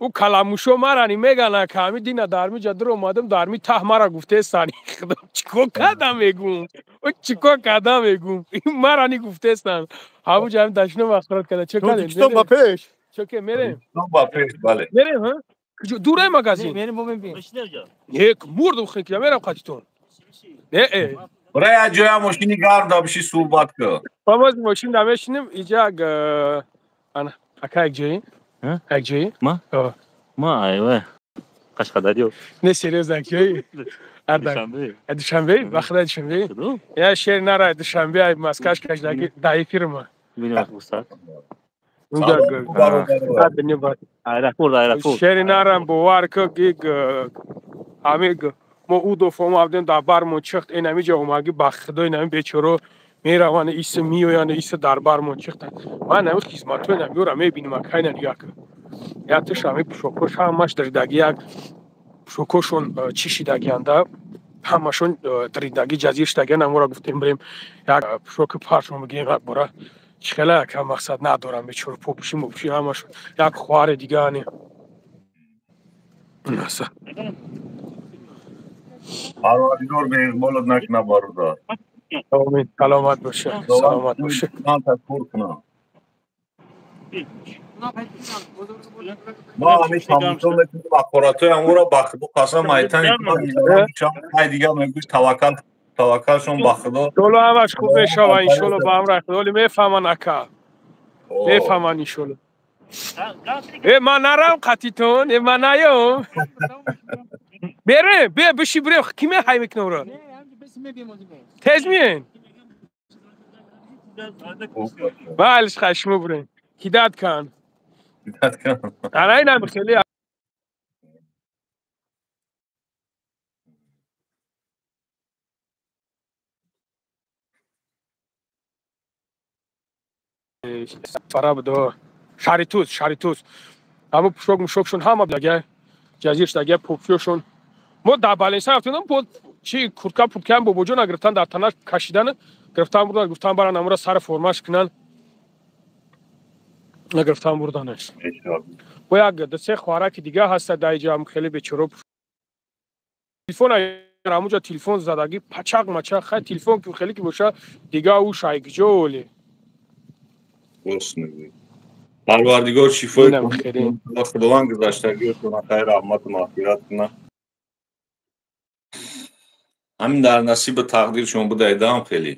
S1: ӯ каламушо марани меган, ака, ҳами дина дарми ҷа дур омадам, дарми таҳ мара гуфтестан. Худо, чико кардам мегум? Ӯ чико кардам мегум? Марани гуфтестан. Ҳамун ҷа ҳами дашном ахрот карда. Чо кардем?
S2: Тоҷикистон ба пеш.
S1: Чо ке мерем?
S7: Ба пеш, бале.
S1: Мерем, ҳа? Куҷо? Дуре магазин?
S4: Мерем, бо мебинем.
S1: Не, мурдум хинкида мерам қатитон. Не, э.
S7: Бира як ҷоя мошини гарм да биши суҳбат кун.
S1: Ба моз мошин да мешинем, иҷа ана, ака як ҷои? Як ҷои?
S8: Ма? Ма, айва. Қашқадарё.
S1: Не, серьёзно, як ҷои?
S8: Душанбе.
S1: Душанбе? Ба худо Душанбе? Я шер нара Душанбе, ай Москваш кашдаги да эфирма.
S8: Бинем устад.
S1: Аэропорт. Шери нарам бовар ки гиг ҳами мо ӯ дофомо абдем дар бармон чихт, ин ҳами ҷо омаги ба худо ин ҳами бечоро мераванд, иса меоянд, иса дар бармон чихтанд. Ман ҳами хизматҳои намиёра мебинам, акайна нигоҳ кун. Якташ ҳами пӯшокҳош ҳамаш дридаги, як пӯшокҳошон чӣ шидагианда, ҳамашон дридаги, ҷазир шидагианд. Амора гуфтем бирем як пӯшоки паршон бигирем як бора. Чӣ хела ака мақсад надорам бечоро попӯши мопӯши ҳамашон. Як хоҳари дига ани.
S7: Парвардигор беиқболат накунад, бародар.
S1: Амин, саломат боша, саломат боша.
S7: Ман ташаккур кунам. Ма ҳамин тамошо мекунем ҳақоратҳои ҳамонро, ба худо қасам, айтани ай дига мегӯй таваккал, таваккалшон ба худо.
S1: Иншолло ҳамаш хуб мешава, иншолло ба амри худо. Оли мефаҳманд, ака. Мефаҳманд иншолло. Э, ман нарам қатитон, э, ман наём. Берем, бе, биши бирем, ки мехай мекунам ро? Тез миен? Балеш хай шумо бирем. Ҳидат кан.
S7: Ҳидат кан.
S1: Ана инам хеле фара будо. Шаҳри Туз, шаҳри Туз. Ҳамо пӯшок мушокшон ҳама дага ҷазир шудага попӯшон. Мо дар Баленса рафтем, бо чи куртка пурткаам бобоҷон гирифтан дар танаш кашидан, гирифтан бурдан, гуфтан баран амура сар формаш кунан. Нагирифтан бурданаш. Бо як ду се хоҳараки дига ҳаста дар иҷа ҳам хеле бечоро. Телефон ҳамуҷа телефон задаги пачақ мачақ, хай телефон ки хеле ки боша дига ӯ шайгиҷо оли.
S7: Рост мегӯӣ. Парвардигор шифои худованд гузаштагиётона хайр, раҳмату мағфират кунад. Ҳамин дар насибу тақдиршон будаидам хеле.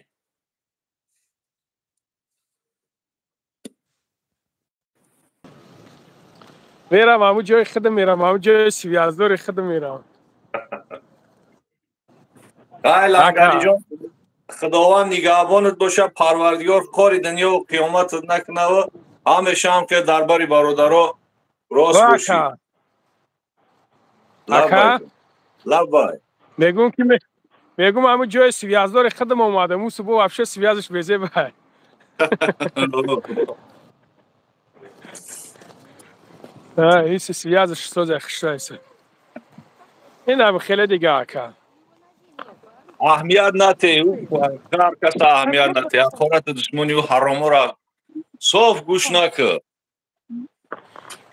S1: Мерам ҳамун ҷои худам мерам, ҳамун ҷои связдори худам мерам.
S7: Ай Лангариҷон, худованд нигаҳбонат бошад, парвардигор кори дунё қиёматат накунад, ҳамеша ҳам ки дар бари бародаро рост бошӣ.
S1: Ака?
S7: Лаббай.
S1: Мегӯм ки мегӯм ҳамун ҷои связдори худам омадам, ӯ субҳ вообще связш безебай. Иси связш соза хушрайса. Инам хеле дига ака.
S7: Аҳамият нате, ҳар кас аҳамият нате, ҳақорати душмани ӯ ҳароморо соф гӯш накун.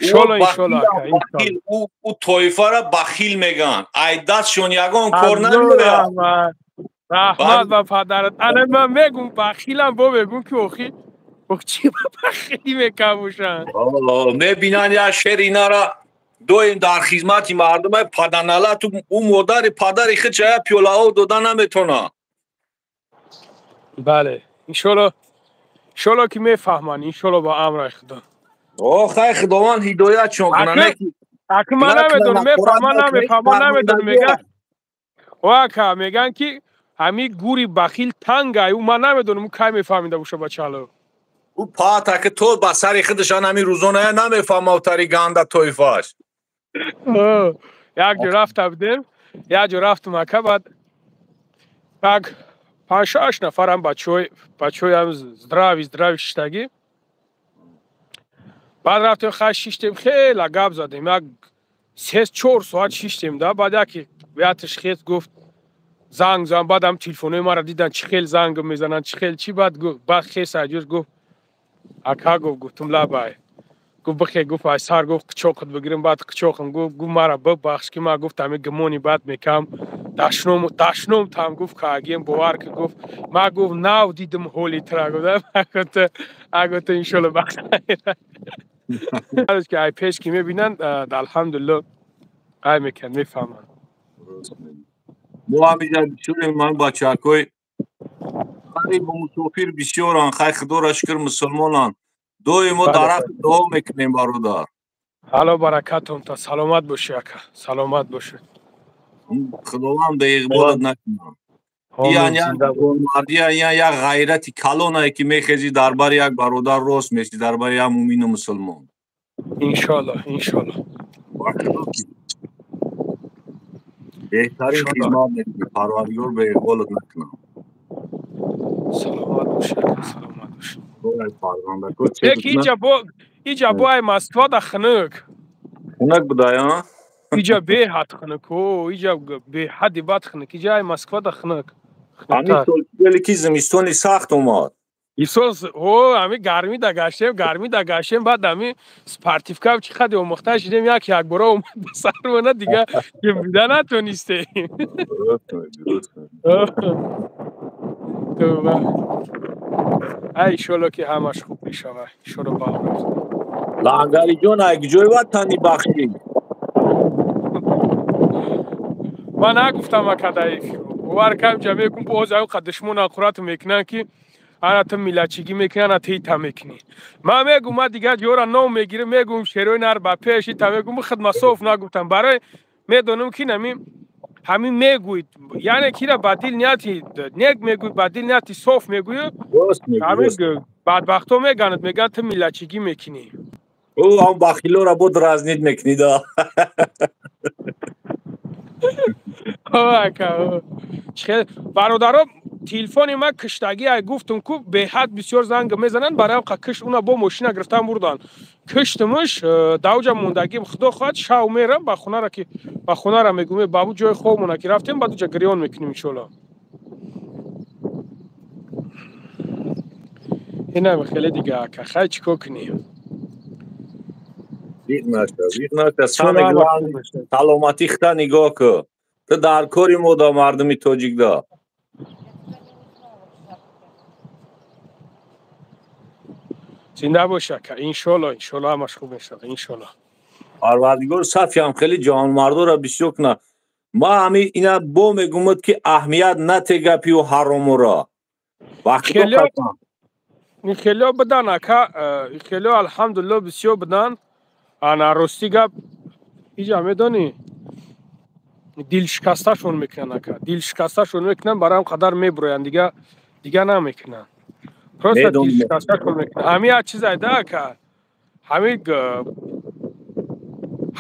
S1: Иншолло, иншолло ака, иншолло.
S7: Ӯ тоифаро бахил мегӯянд. Ай дастшон ягон кор намеояд.
S1: Раҳмат ба падарат. Ана ман мегӯм бахилам, бо мегӯм ки охи чӣ ба бахилӣ мекабошанд.
S7: Мебинанд як шер инара доим дар хизмати мардума паданалат, ӯ модари падари худ чая пиёлаҳо дода наметавонад.
S1: Бале, иншолло, иншолло ки мефаҳманд, иншолло ба амри Худо.
S7: О, хай худованд ҳидоятшон кунад, не ки
S1: Аки ман намедонам, мефаҳмам, намефаҳмам, намедонам, меган. Ака, меган ки ҳами гури бахил тангай, ӯ ман намедонам, ӯ кай мефаҳмида боша бачало.
S7: Ӯ пата ки то ба сари худашон ҳами рӯзона намефаҳмав тари ганда тоифаш.
S1: Як ҷо рафта будем, як ҷо рафтум ака, баъд як 5-6 нафарам бачаҳои здрави шиштагӣ. Баъд рафтем, хай шиштем, хела гап задем, як 3-4 соат шиштем да. Баъд яке яташ хез гуфт занг зан, баъд ҳам телефонҳои маро дидан, чӣ хел занг мезананд, чӣ хел чӣ. Баъд баъд хес аҷур гуфт ака, гуфт, гуфтум лабай, гуфт бихе, гуфт ай сар, гуфт қичоқат бигирем. Баъд қичоқам, гуфт, гуфт мара бибахш ки ман, гуфт ҳами гумони бад мекам, дашном там, гуфт каагем, бовар ки, гуфт ман, гуфт нав дидим ҳоли тра, гуфт агота иншолло бахайр. Ки ай пеш ки мебинанд, алҳамдулилло ай мекунанд, мефаҳманд.
S7: Мо ҳамиҷа бисёрем, ман бачаҳакҳои ғарибу мусофир бисёранд, хай худоро шукр мусулмонанд. Доимо дар ҳаққи дуо мекунем, бародар.
S1: Алло баракатон та, саломат бошӣ ака, саломат бошӣ.
S7: Худованд беиқболат накунад. Ин мардия, ин як ғайрати калонае ки мехезӣ дар бари як бародар рост мешӣ, дар бари як мӯмину мусулмон.
S1: Иншоалло, иншоалло.
S7: Беҳтарин хизмат мекунӣ, Парвардигор беиқболат накунад.
S1: Саломат бошӣ ака, саломат бошӣ. Яки иҷа бо ай Москва да хунук.
S7: Хунук будай, а?
S1: Иҷа беҳад хунук, о, иҷа беҳади бад хунук, иҷа ай Москва да хунук.
S7: Ҳамин сол ки зимистони сахт омад.
S1: Исол, о, ҳами гармӣ да гаштем, гармӣ да гаштем, баъд ҳами спортивка чӣ қади омӯхта шидем, як якбора омад ба сармона, дига ҷимбида натонистем. Тӯба. Ай иншолло ки ҳамаш хуб мешавад. Иншолло ба
S7: Лангариҷон, ай куҷои ватани бахшӣ?
S1: Ман нагуфтам ака дар эфир. Бовар кам ҷа мекун, боз ай қад душмон ақурат мекунанд ки ана ту миллатчигӣ мекунӣ, ана ту ита мекунӣ. Ман мегум, ман дигар ҷора ном мегирам, мегум шерои нар ба пеш ита мегум, худ масоф нагуфтам. Барои медонам ки нами ҳамин мегӯед, яъне кира ба дил нияти нек мегӯй, ба дил нияти соф мегӯӣ, ҳамин бадбахтҳо меганад, мегӯянд ту миллатчигӣ мекунӣ.
S7: Ӯ ҳам бахилоро бо дразнид мекунӣ да.
S1: Бародаро, телефони ман киштагӣ, ай гуфтум ку беҳад бисёр занг мезананд, барои ка кишт уна бо мошина гирифтан бурдан. Киштумуш давҷа мондагӣ, худо хоҳад шав мерам ба хонара, ки ба хонара мегӯм, бабу ҷои хобмона ки рафтем, баъд уҷа гирён мекунем иншоалло. Инам хеле дига ака, хай чӣ кор кунем?
S7: Виқ наша, виқ наша, самое главное саломатӣ худа нигоҳ кун. Ту дар кори мо да мардуми тоҷик да.
S1: Зинда бош ака, иншоалло, иншоалло ҳамаш хуб мешавад, иншоалло.
S7: Парвардигор сафиам хеле ҷавонмардоро бисёр кунад. Ман ҳами ина бо мегумад ки аҳамият нате гапию ҳаромуро.
S1: Хелео будан ака, хелео алҳамдулилло бисёр будан. Ана рости гап иҷа медонӣ, дилшикасташон мекунанд ака, дилшикасташон мекунанд, барои ҳам қадар мебуроянд, дига намекунанд. Просто дилшикасташон мекунанд. Ҳамин як чиз айда ака,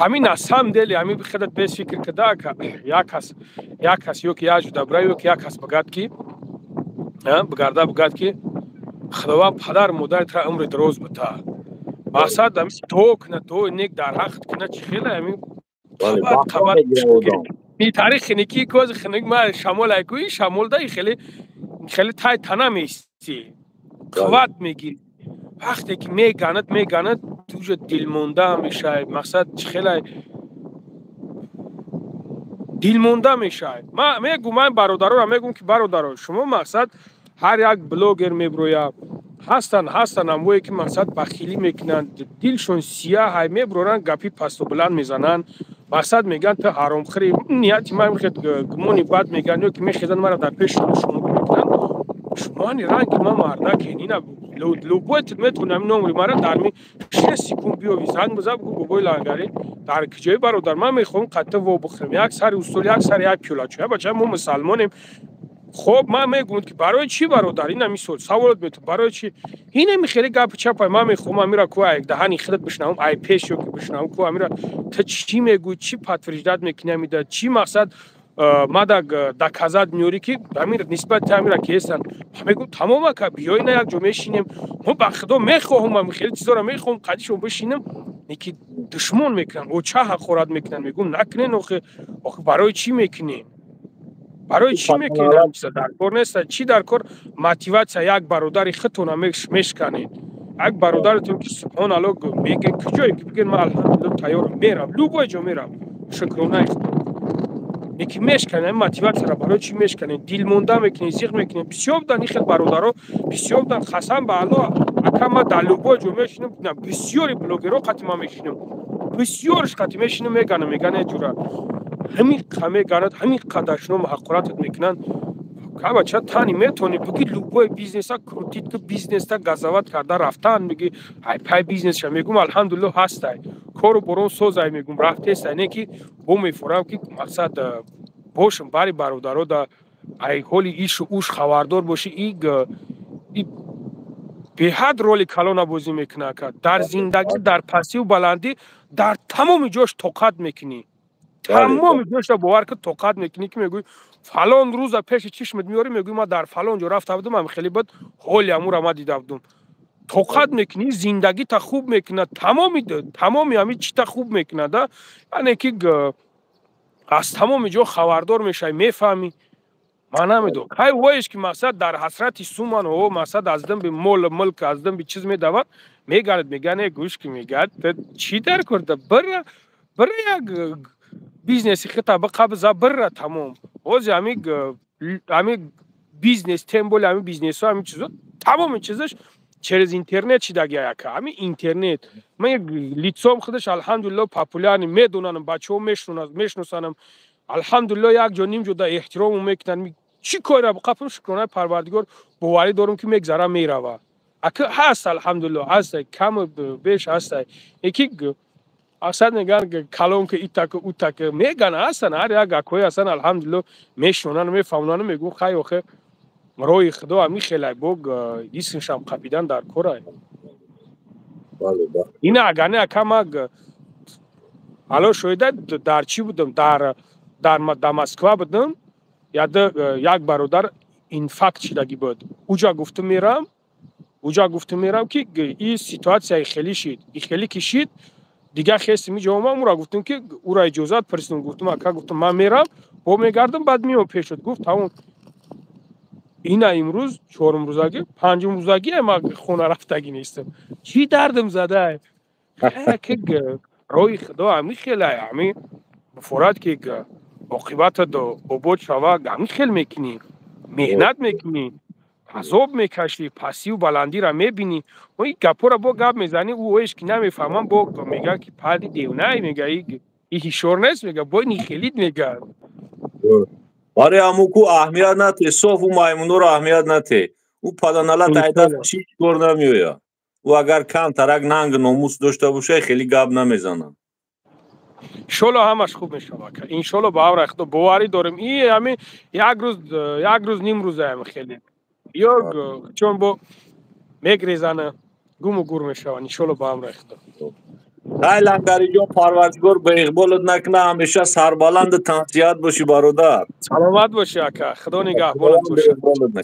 S1: ҳамин на самом деле ҳамин худат без фикр кида ака, як кас ё ки як ҷуда бура, ё ки як кас бигад ки бигарда бигад ки Худованд падар модари тра умри дароз бита. Мақсад ҳамин дуо кунад, дуои нек дар ҳаққат кунад, чӣ хеле ҳамин қабат таърих хиникӣ кози хиник ма шамол айгӯи шамол да хеле хеле тай тана меистӣ, қувват мегирӣ. Вақте ки меганад, меганад, туҷа дилмонда мешавӣ. Мақсад чӣ хеле дилмонда мешавӣ. Ман мегӯм, ман бародароро мегӯм ки бародаро, шумо мақсад ҳар як блогер меброяд, ҳастанд, ҳастанд амвое ки мақсад бахилӣ мекунанд, дилшон сияҳ ҳай меброранд, гапи пасту баланд мезананд, мақсад мегӯянд ту ҳаромхӯрӣ. Нияти ман мехед гумони бад мегӯянд, ё ки мехезанд маро дар пеши шумо мекунанд. Шумоани ранги ман мардакен, ина Любой метавонӣ ҳамин номери мара дар ми 6 секунд биёви, занг бизан, бигӯ бобои Лангарӣ дар куҷои бародар, ман мехоҳам қатъа во бихӯрем, як сари устол, як сари як пиёла чой. Бача, мо мусалмонем. Хоб, ман мегӯям ки барои чӣ бародар, ин ҳамин суол саволот метавон, барои чӣ ин ҳами хеле гапи чапай. Ман мехоҳам амира ку ай даҳани худат бишнавам, ай пеш ё ки бишнавам ку амира ту чӣ мегӯӣ, чӣ подтверждать мекунӣ, амида чӣ мақсад мада доказать меёрӣ ки амир нисбати амира ки ҳестанд. Ман мегӯям тамом ака, биёй на як ҷо мешинем. Мо ба худо мехоҳам ами хеле чизоро мехоҳам қадишон бишинем, неки душмон мекунанд, оча ҳақорат мекунанд. Мегӯям накунен, охе, охе барои чӣ мекунем? Барои чӣ мекунед? Чиза дар кор нест. Чӣ дар кор? Мотиватсия як бародари худтона мешканед. Як бародаратон ки субҳоналло мегӯед куҷое ки бигӯед ман алҳамдулилло тайёрам, мерам, любой ҷо мерам, шукронаи худо. Неки мешканед ҳамин мотиватсияро, барои чӣ мешканед? Дилмонда мекунед, зиқ мекунед. Бисёр будан ин хел бародаро, бисёр будан. Қасам ба Аллоҳ, ака, ман дар любой ҷо мешинам, бисёри блогерҳо қати ман мешинам, бисёрш қати мешинам, меганам, меган э ҷура ҳамин қа меганад, ҳамин қадар шумо ҳақоратат мекунанд. Бача, тани метавонӣ бигӣ любой бизнеса крутить ки, бизнеса газават карда рафтан, мегӣ ай пай бизнесша, мегӯм алҳамдулилло ҳастай, кору борон созай, мегӯм рафтестай, не ки бо мефурам ки мақсад бошам бари бародаро да ай ҳоли ишу уш хабардор бошӣ. И беҳад роли калона бозӣ мекунад ака дар зиндагӣ, дар пастиву баландӣ, дар тамоми ҷош тоқат мекунӣ, тамоми ҷошта бовар ки тоқат мекунӣ, ки мегӯӣ фалон рӯза пеши чишмат меёрӣ, мегӯӣ ман дар фалон ҷо рафта будам, ам хеле буд, ҳоли амура ман дида будум. Тоқат мекунӣ, зиндагита хуб мекунад, тамоми тамоми ҳамин чита хуб мекунад, яъне ки аз тамоми ҷо хабардор мешавӣ, мефаҳмӣ. Ман намедонам кай воеш ки мақсад дар ҳасрати суман, о мақсад аз димби мол мулк, аз димби чиз медавад, мегард, мега не гӯш ки, мегӯяд чӣ дар кор, бира бира як бизнеси хита биқабза, бирра тамом. Ҳози ҳами бизнес, тем более ҳами бизнесҳо, ҳами чизо, тамоми чизаш через интернет шидаги яка. Ҳами интернет ман як лицом худаш алҳамдулилло популярный, медонанам бачаҳо, мешиносанам алҳамдулилло, як ҷо ним ҷо да эҳтирому мекунанд. Чӣ корра биқапам, шукронаи Парвардигор, боварӣ дорам ки мегзара, мерава. Ака ҳаст, алҳамдулилло ҳаст, каму беш ҳаст. Яки асад мегӯянд калонка итака утака мегӯянд, ҳастанд ҳар як акои ҳастанд, алҳамдулилло мешинонанд, мефаҳмонанд. Мегӯм хай, охе роҳи худо ҳамин хелай, бо исмшам қапидан дар корай. Ина агар не ака, ма ало шоҳида дар чӣ будам, дар Москва будам, яда як бародар инфаркт шидагӣ буд. Уҷа гуфтум мерам, уҷа гуфтум мерам, ки и ситуатсияи хеле шид, и хеле ки шид, дигар хестим иҷо омам, ура гуфтум ки ура иҷозат пурсидум, гуфтум ака, гуфтум ман мерам, бо мегардам, баъд меом пешот. Гуфт тамом. Ина имрӯз чорум рӯзагӣ, панҷум рӯзагӣ ман хона рафтагӣ нестам. Чӣ дардам задай, роҳи худо ҳамин хелай, ҳамин бифорад ки оқибатат обод шава, ҳамин хел мекунӣ, меҳнат мекунӣ, азоб мекашӣ, пастиву баландиро мебинӣ. Ин гапҳоро бо гап мезанӣ, ӯ оеш ки намефаҳмам, бо мега ки пади девнай, мега и ҳишор нест, мега бо нихелид, мега.
S7: Барои ҳамун ку аҳамият нате, соф ӯ маймунҳоро аҳамият нате. Ӯ паданалат айда чӣ кор намеояд. Ӯ агар камтарак нанг номус дошта боша, хеле гап намезанад.
S1: Иншолло ҳамаш хуб мешавад, ака, иншолло ба амри худо боварӣ дорем. И ҳамин як рӯз, як рӯз, ним рӯзаям хеле ё чон бо мегрезана, гуму гур мешаванд, иншолло ба амри худо.
S7: Ай Лангариҷон, Парвардигор ба иқболат накуна, ҳамеша сарбаланду тансиҳат бошӣ, бародар.
S1: Саломат бошӣ, ака, худо нигаҳбонат бошад.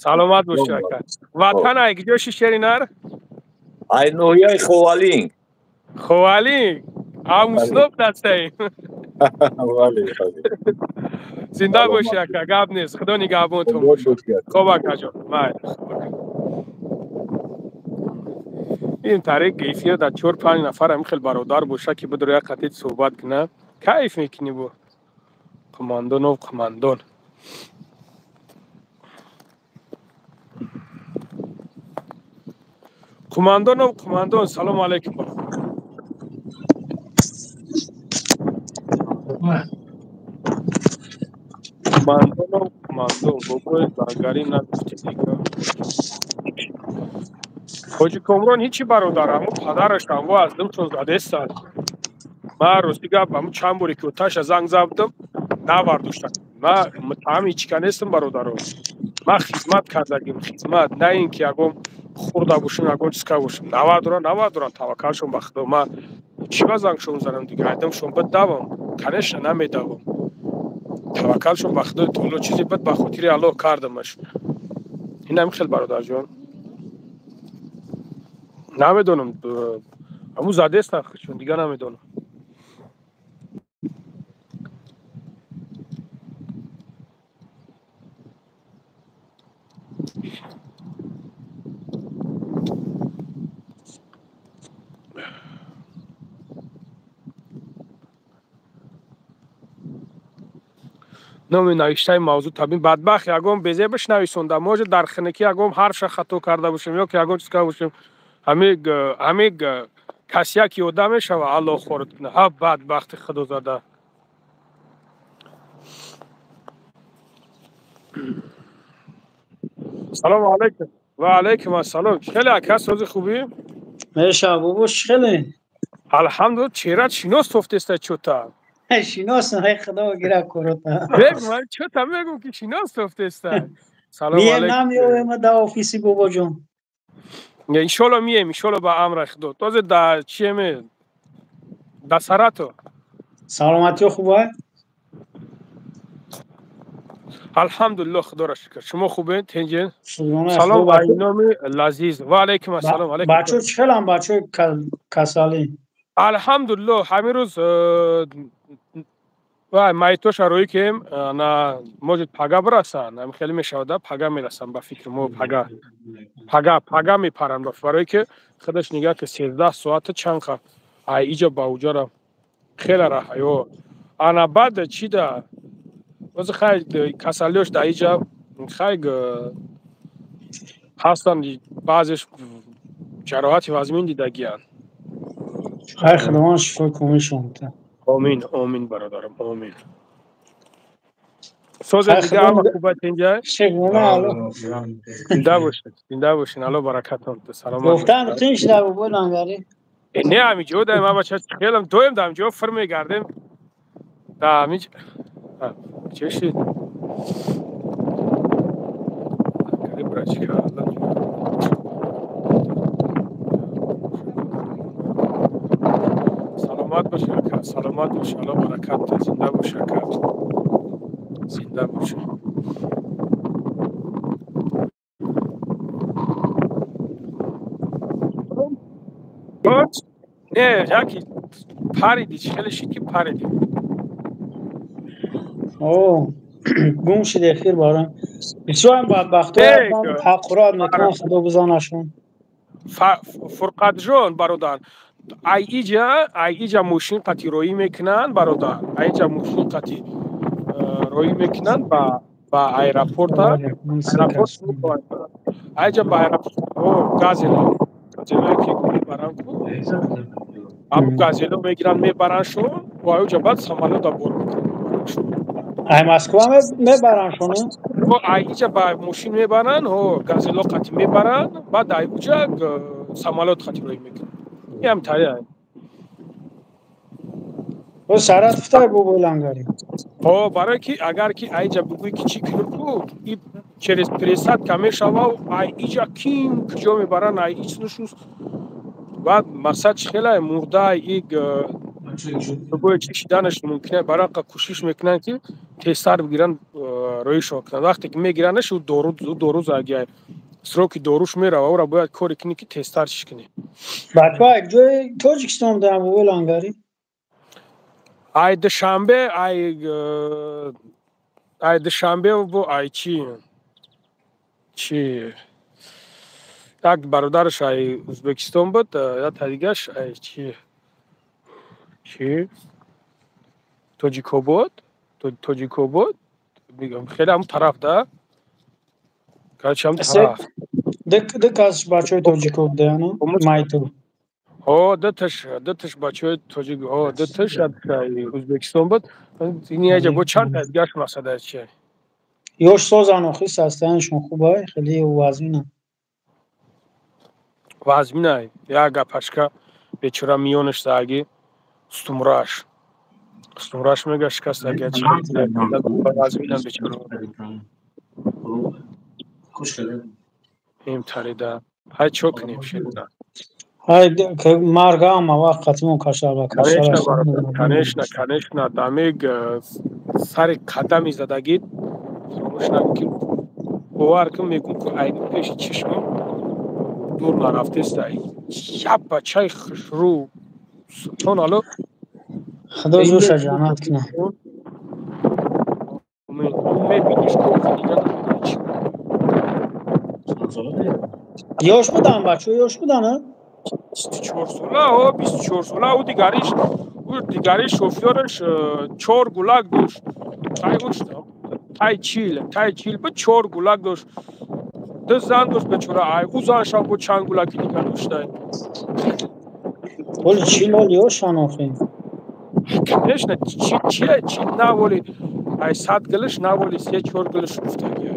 S1: Саломат бошӣ, ака. Ватан ай куҷо ши, шеринар?
S7: Ай ноҳияи Ховалинг.
S1: Ховалинг амуслоб дастаем. Зинда бошӣ, ака, гап нест, худо нигаҳбонтон бошад. Хоб, акаҷон, майли. Ин тариқ эфир дар чор панҷ нафар ҳамин хел бародар боша ки бидро як қатид суҳбат кунад, кайф мекунӣ. Бо қумандонов, қумандон, қумандонов, қумандон, салому алайкум. Қумандонов, қумандон, бобои Лангарӣ нагуфти дига. Ҳоҷи Комрон ҳичи бародар, ҳамун падараш ҳамво аз димшон задестанд. Ман рости гап ҳамун чанд боре ки оташа занг задам, навардоштам. Ман муттаҳами ҳичка нестам бародаро. Ман хизмат кардагим, хизмат, на ин ки ягон хурда бошам, ягон чиз карда бошам. Навардоран, навардоран, таваккалшон ба Худо. Ман чӣ ба зангшон занам дига? Айдамшон бидавам? Конечно, намедавам. Таваккалшон ба Худои Таоло, чизе буд ба хотири Аллоҳ кардамаш. Ин ҳамин хел бародарҷон. Намедонам, ҳамун задестан чун дига намедонам. Номи навиштаи мавзӯъ табин бадбахт ягон безебаш нависонда, может дар хинакӣ ягон ҳарфша хато карда бошем ё ки ягон чиз карда бошем. Ҳами касия ки ёда мешава, Аллоҳ хорат кунад. Ҳа бадбахти худо зада. Салому алайкум. Ва алайкум ассалом. Хеле ака, сози хубӣ?
S4: Меша бобо, хеле?
S1: Алҳамдулилла, чеҳрат шинос тофтеста чӯта.
S4: Шинос, ай худо гира корота.
S1: Мегум, чӯта мегум ки шинос тофтеста. Салому алайкум.
S4: Мием намеоем да офиси бобоҷон.
S1: Иншолло мием, иншолло ба амри Худо. Този да чиеме? Да Сарато.
S4: Саломатиё хуба?
S1: Алҳамдулилло, Худоро шукр. Шумо хубед, тинҷед? Салом ба номи Лазиз. Ва алайкум ассалом. Алайкум.
S4: Бачо чӣ хелам, бачо касалӣ?
S1: Алҳамдулилло, ҳамин рӯз вай майтоша рӯй кем, на может пага бирасанд, ҳам хеле мешавад, пага мерасанд ба фикри мо, пага. Пага, пага мепаранд, барое ки худаш нигаҳ ки 13 соата чанд қа ай иҷа ба уҷара хеле раҳаё. Ана баъд чӣ да? Боз хай касалиёш да иҷа хай ҳастанд, баъзеш ҷароҳати вазмин дидагиянд.
S4: Хай Худованд шифои комилшон диҳад.
S1: Омин, омин бародарам, омин. Созе дига ҳама хубат инҷа?
S4: Шегона алло.
S1: Зинда бошед, зинда бошед, алло баракатон. Саломат.
S4: Гуфтан тинч да бобо лангари.
S1: Не, ҳамин ҷо даем, ма бача хелам доем да ҳамин ҷо фир мегардем. Да ҳамин чешид. Братчика, саломат бош ака, саломат бош, алло баракат диҳад, зинда бош ака, зинда бош. Не, яки париди, чӣ хеле шид ки париди.
S4: О, гум шид эфир барам. Бисёрам бадбахтҳо ҳаққурат мекунанд, Худо бизанашон.
S1: Фурқатҷон бародар, ай иҷа мошин қати роӣ мекунанд бародар, ай иҷа мошин қати роӣ мекунанд ба аэропорта, ай иҷа ба аэропорт газело, газелое ки мебаранд ку, ҳамун газело мегиранд мебаранд шон, ва ай уҷа баъд самолёта бор мекунанд.
S4: Ай Москва мебаранд шону?
S1: Ай иҷа ба мошин мебаранд, ҳо газело қати мебаранд, баъд ай уҷа самолёт қати роӣ мекунанд. Ям тари.
S4: О сарат фтай бобо лангари.
S1: О барои ки агар ки айҷа бугӯй ки чӣ кунӣ ку, и через пересадка мешава, ай иҷа ким куҷо мебаранд, ай ич нушуст. Баъд мақсад чӣ хеле мурда и бугӯй чӣ шиданаш мумкин аст, барои қа кӯшиш мекунанд ки тезтар бигиранд, роишон кунанд. Вақте ки мегиранаш, ӯ дору, дору загиай. Сроки доруш мерава, ӯра бояд коре кунӣ ки тезтар чиш кунӣ.
S4: Бачаҳо як ҷои Тоҷикистон буданд бобо лангари?
S1: Ай Душанбе, ай Душанбе бо ай чӣ? Чӣ? Як бародараш ай Ӯзбекистон буд, як дигаш ай чӣ? Чӣ? Тоҷикобод? Тоҷикобод? Мегам хеле ҳам тараф да? Короче, ҳам тараф.
S4: Ду кас бачаҳои тоҷико будаяну майту.
S1: Ҳо, дуташ бачаҳои тоҷик, ҳо, дуташ Ӯзбекистон буд. Ин яҷа бо чанд та дигаш масъала чи?
S4: Ёш созан охи, состояниешон хуб ай, хеле вазмина.
S1: Вазминай, як гапашка бечора миёнаш заги стумраш. Стумраш мега шикастаги чи вазмина бечора. Им тарида. Ҳай чо кунем шеда.
S4: Ҳай марга ама вақт қатимон кашал ба кашал.
S1: Конечно, конечно, дамег сари қадами задагит фаромӯш накун, бовар кун, мегӯм ку айни пеши чишмам дур нарафтеста. Як бачаи хушрӯ, субҳон алло.
S4: Худо зӯша ҷаннат кунад.
S1: Мебиниш ку дига намедонӣ чӣ.
S4: Ёш будан бачаҳо, ёш будан, а?
S1: 24 сола, о, 24 сола, ӯ дигариш шофёраш чор гулак дошт. Тай дошт, тай чил буд, чор гулак дошт. Ду зан дошт бечора, ай ӯ заншам бо чанд гулаки дигар доштай.
S4: Оли чил оли ёшан охи.
S1: Конечно, чи чи чи наволи, ай 100 гилиш наволи се чор гилиш гуфтаги.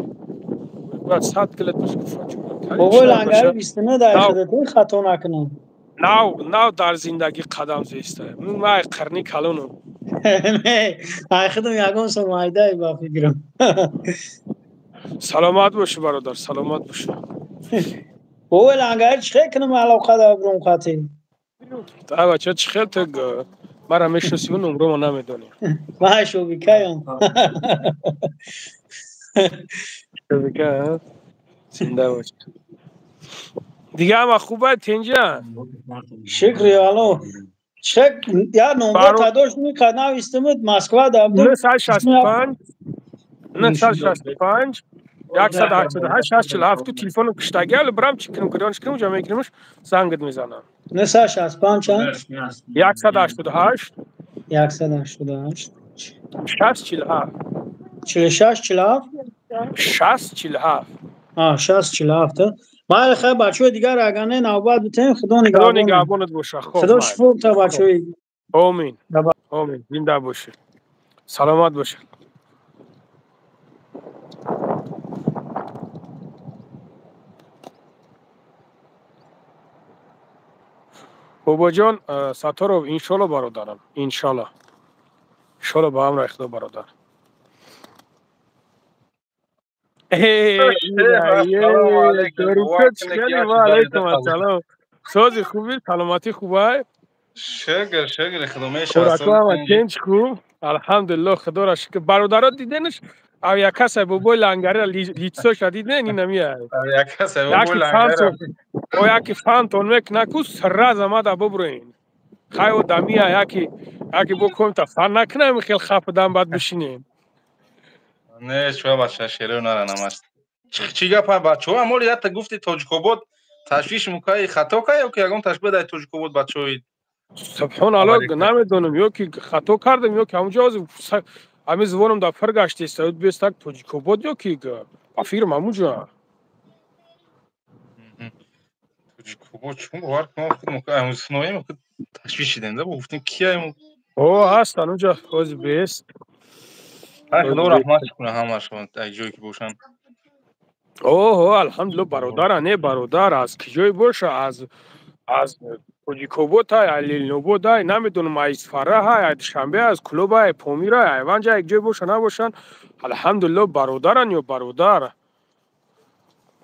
S1: Бояд 100 гилат дош гуфта.
S4: Бобои Лангари 29 дар худатон хато накунам.
S1: Нав нав дар зиндагӣ қадам зеста. Ман қарни калонам.
S4: Не, ай худам ягон сом айдай ба фикрам.
S1: Саломат бошӣ, бародар, саломат бошӣ.
S4: Бобои Лангари, чӣ хел кунам алоқа да бром қатӣ?
S1: Ай бача, чӣ хел ту мара мешиносиву номрома намедонӣ?
S4: Ман шобикаям.
S1: Шобика, зинда бош. Дига ҳама хуба, тенҷа?
S4: Шукри Алло. Чек я номро тадош мекард, навистимуд Москва да будам.
S1: 965 965 188 647. Ту телефоном киштаги, али брам чӣ кунам, кудонш кунам, ҷа мегиримш, зангат мезанам.
S4: 965 чанд?
S1: 188.
S4: 188.
S1: 647.
S4: 46 47.
S1: 647.
S4: А, 647. Майли, хай, бачаҳои дигар агар не, навбат битем. Худо
S1: Худо
S4: нигаҳбон.
S1: нигаҳбонат боша. Хоб,
S4: Худо
S1: майли.
S4: шифо бита бачаҳои.
S1: Омин. Омин. Зинда бошед. Саломат бошед. Бобоҷон Сатторов, иншолло, бародарам, иншолло. Иншолло, ба амри Худо, бародар.
S9: Ассалому алайкум.
S1: Ва алайкум ассалом. Сози, хуби, саломатӣ хубай?
S9: Шукр, шукр, Худо мешава.
S1: Хӯракҳо тинч, хуб, алҳамдулилло, Худоро шукр. Бародаро, диденш, ав якаса бобои Лангари лицоша диден, инамия.
S9: Якаса бобои Лангари.
S1: О, яки фантон мекуна ку сразу мада буброин. Хай одамия яки бо комта фан накунам, хел хафадан бад бишинем.
S9: Не, чуа бача шеро нара намаш. Чӣ гапа бачаҳо, амоли ятта гуфти Тоҷикобод ташвиш мукаи хато кай ё ки ягон ташбиҳ дар Тоҷикобод бачаҳои?
S1: Субҳон Алло, намедонам, ё ки хато кардам, ё ки ҳамунҷо ҳамин звоном дар фир гаштеста бестак Тоҷикобод, ё ки ба фирм ҳамунҷо.
S9: Тоҷикобод чун бовар кунам, худ мукаи худ ташвиш шидем да, гуфтем кияем.
S1: О, ҳастан унҷо, ҳози бест.
S9: Худо раҳмат кунад ҳамашон, дар ҷое ки бошанд.
S1: Оҳо, алҳамдулилло, бародара, не, бародар, аз киҷое боша, аз Тоҷикобод ай, ай Ленинобод ай, намедонам, ай Исфараҳ ай, ай Душанбе, аз Кӯлоб ай, Помир ай, Айванҷ ай, ҷое боша набошанд, алҳамдулилло, бародаран ё бародар.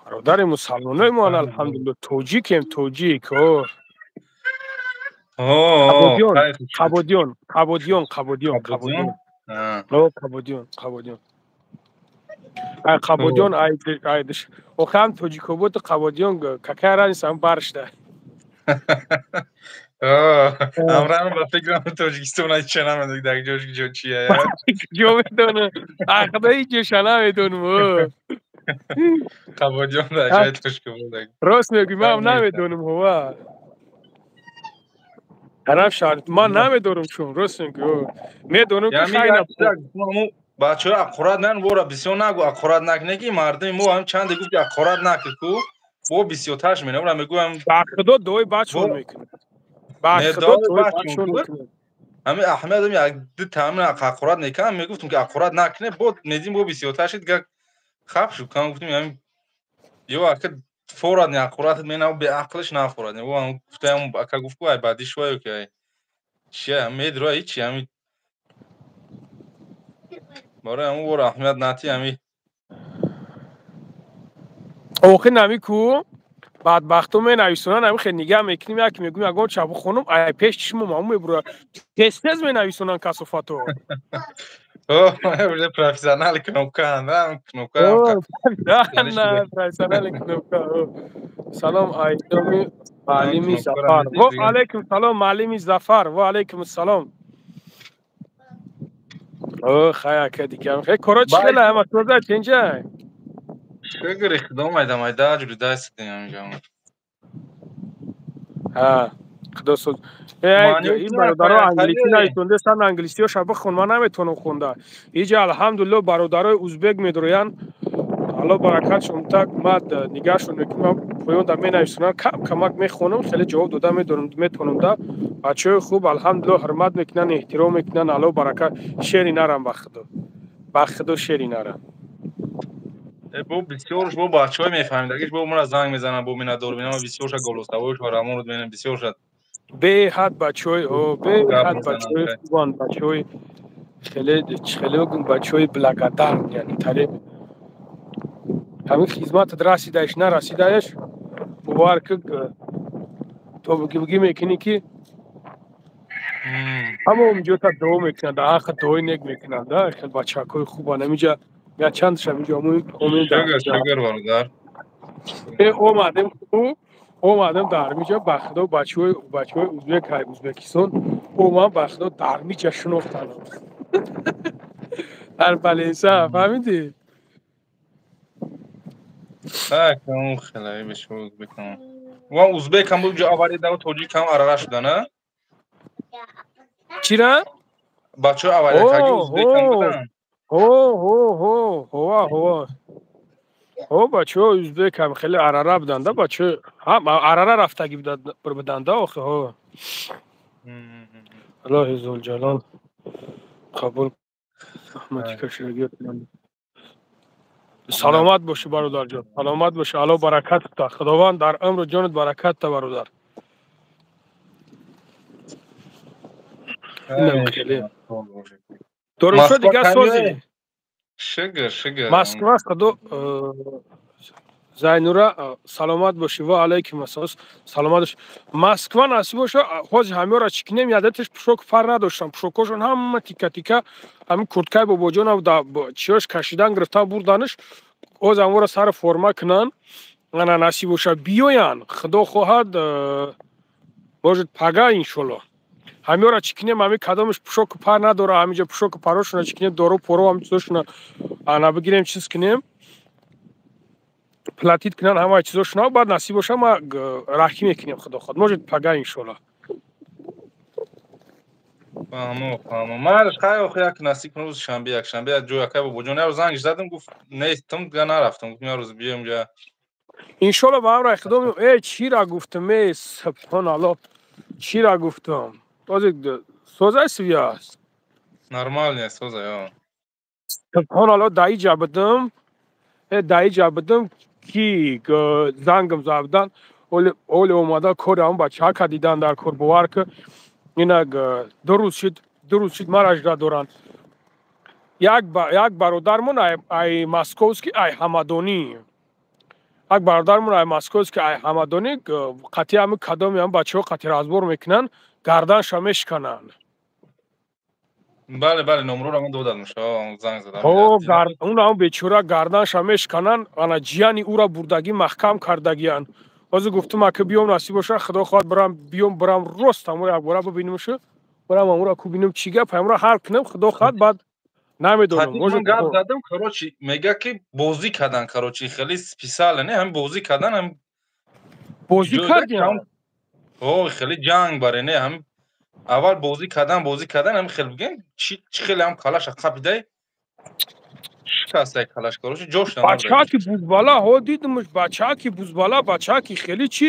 S1: Бародари мусалмонои моан, алҳамдулилло, тоҷикем, тоҷик. О. Қабодиён, Қабодиён, Қабодиён, Қабодиён, Қабодиён. О, Қабодиён, Қабодиён. Ай Қабодиён, ай ай охе ҳам Тоҷикободу Қабодиён какая разница, ҳам баршда.
S9: Амрам ба фикрам Тоҷикистон ай ча намедонӣ дар ҷош ҷо чия.
S1: Ҷо медонам. Ахда ҳеҷ ҷоша намедонам.
S9: Қабодиён дар ҷои Тоҷикобод.
S1: Рост мегӯӣ, ман ҳам намедонам, ҳова. Тараф шаҳр ман намедонам, чун рост мегӯӣ. Медонам ки хайна.
S9: Бачаҳо аққурат нан бора бисёр нагу, аққурат накунӣ ки мардуми мо ҳам чанде гуфти аққурат накун ку бо бисёрташ менам мегӯям.
S1: Ба Худо дуои бачон мекунад. Ба Худо дуои бачон мекунад.
S9: Ҳамин Аҳмедам як ду таъмин аққурат мекунам, мегуфтам ки аққурат накунӣ, бо медим бо бисёртар шид, гак хаб шуд. Кам гуфтем, ҳамин ё ака Форад не аккурат мена беақлиш нафорад. Не вон гуфтаям ака гуфт ку ай баъди шваю ки ай. Чия медро ай чи ами. Барои ҳамун вор аҳамият нати ами.
S1: Охи нами ку бадбахто менависонанд, ами хел нигаҳ мекунем, як мегӯем ягон ча бухонум, ай пеш чишмум ҳамун мебура. Тез-тез менависонанд касофато.
S9: Уже профессионали кнопка, да, кнопка.
S1: Да, профессионали кнопка. Салом айдоми маълими Зафар. Ва алайкум салом маълими Зафар. Ва алайкум салом. О, хай ака дигар. Хай коро чӣ хела ҳама тоза ченҷа?
S9: Шукр худо майда майда ҷури дастидем ҳаминҷа.
S1: Ҳа, худо соз. Ин бародаро англисӣ нависондестанд, англисиёша бихон, ман наметавонам хонда. Иҷа алҳамдулилло бародарои узбек медроянд. Алло баракатшон так ман нигаҳшон мекунам, поёнда менависонам, кам камак мехонам, хеле ҷавоб дода метавонам да. Бачаҳои хуб алҳамдулилло ҳурмат мекунанд, эҳтиром мекунанд, алло баракат. Шери нарам ба худо. Ба худо шери нарам.
S9: Бо бисёрш бо бачаҳои мефаҳмидагиш бо мара занг мезананд, бо миннатдор бинам, бисёрша голосовоиш ва рамонро мебинам, бисёрша
S1: беҳад бачаҳои беҳад бачаҳои хубанд, бачаҳои хеле хеле бигӯм, бачаҳои благодарн, яъне таре ҳамин хизматат расидаеш нарасидаеш бовар ки то буги мекунӣ ки ҳама онҷота дуо мекунанд, дар ҳаққа дуои нек мекунанд, да хел бачакҳои хубанд. Ҳаминҷа я чандаш ҳаминҷо омем
S9: шукр бародар.
S1: Омадем хуб омадам дар ҳаминҷа ба худо бачаҳои узбек ай Узбекистон омам ба худо дар ҳаминҷа шинохтанам. Дар Баленса фаҳмидӣ?
S9: Так, он хеле бешо узбекам. Ва узбекам буд ҷо авари да тоҷикам арара шуда, на?
S1: Чира?
S9: Бачаҳо авари таги узбекам буданд.
S1: Ҳо, ҳо, ҳо, ҳова, ҳова. Ҳо, бачаҳо узбекам хеле арара буданд, да бачаҳо. Ҳа, арара рафтагӣ буданд, да охи, ҳо. Аллоҳи зулҷалол қабул раҳмати кашидагӣ. Саломат бошӣ бародарҷон, саломат бошӣ, Аллоҳ баракат та. Худованд дар умру ҷонат баракат та бародар. Инам хеле. Дорушо дигар созӣ.
S9: Шукр, шукр.
S1: Москва худо Зайнура саломат бошӣ. Ва алайкум ассалом. Саломат бошӣ. Москва насиб боша, ҳозир ҳамёра чӣ кунем, ядаташ пушок фар надоштам. Пушокошон ҳама тика-тика, ҳамин курткаи бобоҷонам да чиёш кашидан гирифтан бурданаш. Ҳозир ҳамора сар форма кунан. Ана насиб боша биёян. Худо хоҳад, может пага иншолло. Ҳамёра чӣ кунем, ҳамин кадомаш пушоку пар надора, ҳаминҷа пушоку парошона чӣ кунем, дору поро ҳамин чизошона ана бигирем, чиз кунем. Платит кунан ҳамаи чизошона, баъд насиб боша ма раҳӣ мекунем, худо хоҳад. Может пага иншолло.
S9: Фаҳмо, фаҳмо. Ман хай охи як насиб кун рӯзи шанбе, якшанбе як ҷой акай бобоҷон як рӯз занг задам, гуфт нестам, дига нарафтам. Гуфт як рӯз биём ҷа.
S1: Иншолло ба ҳамроҳи худо меом. Э, чира гуфтам, э, субҳоналлоҳ. Чира гуфтам. Ҳозир созай связь.
S9: Нормально, созай, о.
S1: Субҳоналлоҳ, даиҷа будам. Э, даиҷа будам ки зангам забдан. Оли омада кори ҳамон бачаҳака дидан дар кор, бовар ки ина ду рӯз шид мара ажда доранд. Як бародармон ай московский ай ҳамадонӣ. Як бародармон ай московский ай ҳамадонӣ қатъи ҳамин кадоми ҳамин бачаҳо қатъи разбор мекунанд, гарданша мешикананд.
S9: Бале, бале, номроро ман додам, шо занг задам.
S1: Ҳо, он ҳам бечора гарданша мешикананд, ана ҷияни ӯра бурдагӣ маҳкам кардагиянд. Ҳозир гуфтам ака биём насиб боша, худо хоҳад барам биём барам рост ҳаморо якбора бибинемшу, барам ҳаморо ку бинем чӣ гап, ҳаморо ҳал кунем, худо хоҳад баъд намедонам.
S9: Ман гап задам, короче, мега ки бозӣ кардан, короче, хеле специально, не, ҳам бозӣ кардан, ҳам
S1: бозӣ кардиам.
S9: Ҳо, хеле ҷанг баре, не, ҳам аввал бозӣ кардан, ҳам хеле бигем, чӣ хеле ҳам калаша қапидай. Шикастай калаш, короче, ҷош намонда.
S1: Бачаки бузбала, ҳо дидимш, бачаки бузбала, бачаки хеле чӣ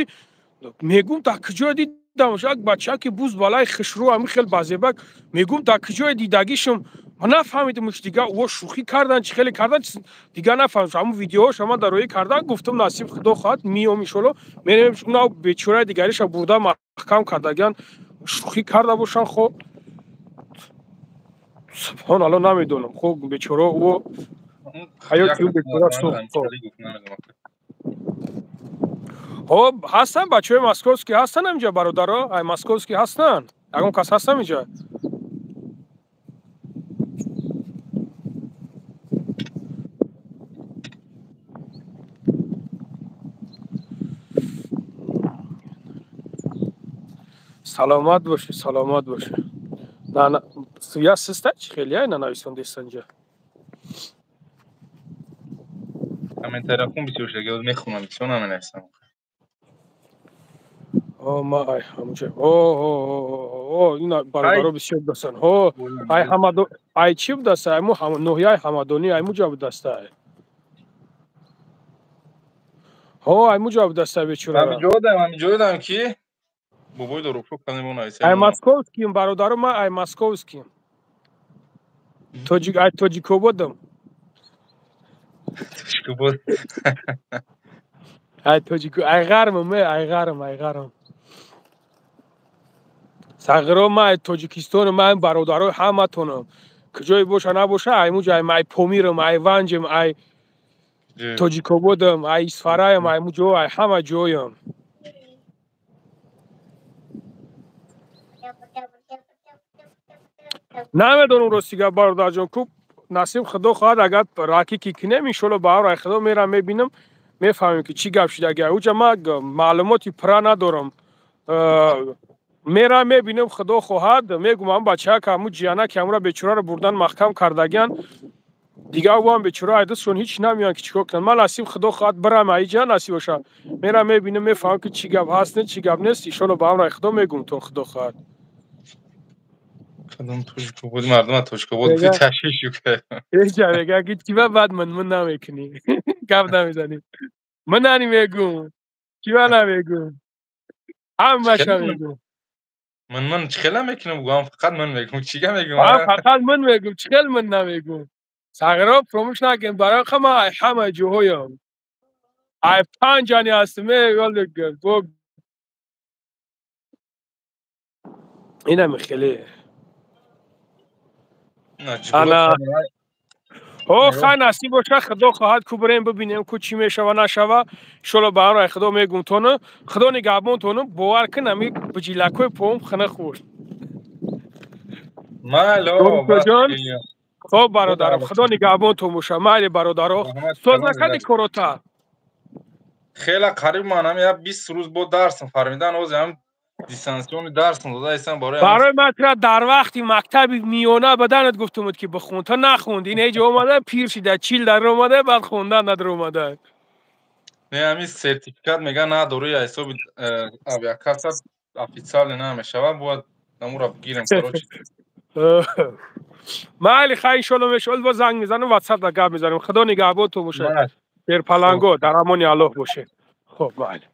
S1: мегум дар куҷо дидамш, як бачаки бузбалаи хушрӯ, ҳамин хел базебак, мегум дар куҷое дидагишам, Ман нафаҳмидам, дига о шӯхӣ кардан, чӣ хеле кардан, дига нафаҳмидам. Ҳамун видеоҳоша ман дар роҳӣ кардан, гуфтам насиб худо хоҳад миём иншолло, мерем. На бечораи дигариша бурда маҳкам кардагиан, шӯхӣ карда бошанд, хо субҳоналло, намедонам. Хо бечора о ҳаёти ӯ бечора сӯхт. Хо ҳастанд бачаҳои московский, ҳастанд инҷа бародаро, ай московский ҳастанд? Ягон кас ҳастам инҷа? Саломат бошӣ, саломат бошӣ. Я систа чӣ хеле ай нанависондест инҷа?
S9: Комментария хун бисёр шуда, мехонам, бисёр наменависам.
S1: О, ма ай ҳамунҷа. О, о, о, ина бародаро бисёр будастанд. О, ай ҳамадо, ай чӣ будаста? Ай мо ноҳияи Ҳамадонӣ, ай муҷа будаста. Ҳо, ай муҷа будаста бечора.
S9: Ҳамиҷо дам ки бобои дорупшо канемо нависа.
S1: Ай московским бародаро, ма ай московским. Тоҷик, ай тоҷикободам.
S9: Тоҷикобод.
S1: Ай тоҷик, ай ғармам, ай ғарм, ай ғарм. Сағиро, ма ай Тоҷикистонам, ма бародарои ҳаматонам. Куҷое боша набоша, ай муҷа, ай Помирам, ай Ванҷам, ай Тоҷикободам, ай Исфараям, ай муҷо, ай ҳама ҷоям. Намедонам рости гап, бародарҷон, ку насиб худо хоҳад, агар ракӣ ки кунем, иншолло ба амри худо мерам мебинам, мефаҳмем ки чӣ гап шуда. Уҷа ман маълумоти пурра надорам. Мерам мебинам, худо хоҳад, мегум ҳам бачаак, ҳамун ҷияна ки ҳамура бечораро бурдан маҳкам кардагиан, дигар ӯам бечора айдасшон ҳеҷ намеоянд ки чикор кунанд. Ман насиб худо хоҳад бирам аиҷа, насиб боша, мерам мебинам, мефаҳмам ки чӣ гап ҳаст, не чӣ гап нест. Иншолло ба амри худо мегум то худо хоҳад.
S9: Кадом тоҷикобод мардума тоҷикобод ташвиш юкар.
S1: Эҷа мега ки чиба баъд ман намекунӣ, гап намезанӣ. Ман нани мегум, чиба намегум, ҳамаша мегум.
S9: Ман чӣ хел намекунам, гуам фақат ман мегум, чӣ га мегум?
S1: Фақат ман мегум, чӣ хел ман намегум? Сағиро фаромӯш накун, барои ҳама ай ҳама ҷоҳоям. Ай панҷ ани ҳастам, бо инами хеле. Ана о хай насиб боша, худо хоҳад ку бирем бибинем ку чӣ мешава нашава. Иншолло ба амри худо мегум тону. Худо нигаҳбон тону, бовар кун, ами биҷилакҳои поум хина хӯрд.
S9: Майло.
S1: Ҷон. Хоб бародарам, худо нигаҳбонтон боша. Майли бародаро, соз накарди корота?
S9: Хеле қариб, ман ҳам я 20 рӯз бо дарсам фармидан, ҳозир ҳам дистанционный дарсам дода истам барои
S1: барои ман тра дар вақти мактаби миёна баданат гуфтумуд ки бихун, то нахунд. Ин ҳеҷ омада пир шида, 40 дар омада, баъд хондан надар омада.
S9: Не, ҳамин сертификат мега надорӣ, ҳисоби авиакасса официально намешава, бояд намура бигирем, короче.
S1: Майли, хай иншолло мешавад, боз занг мезанам, ватсап да гап мезанем. Худо нигаҳбонтон бошад. Шерпаланго, дар амони Аллоҳ бошед. Хоб, майли.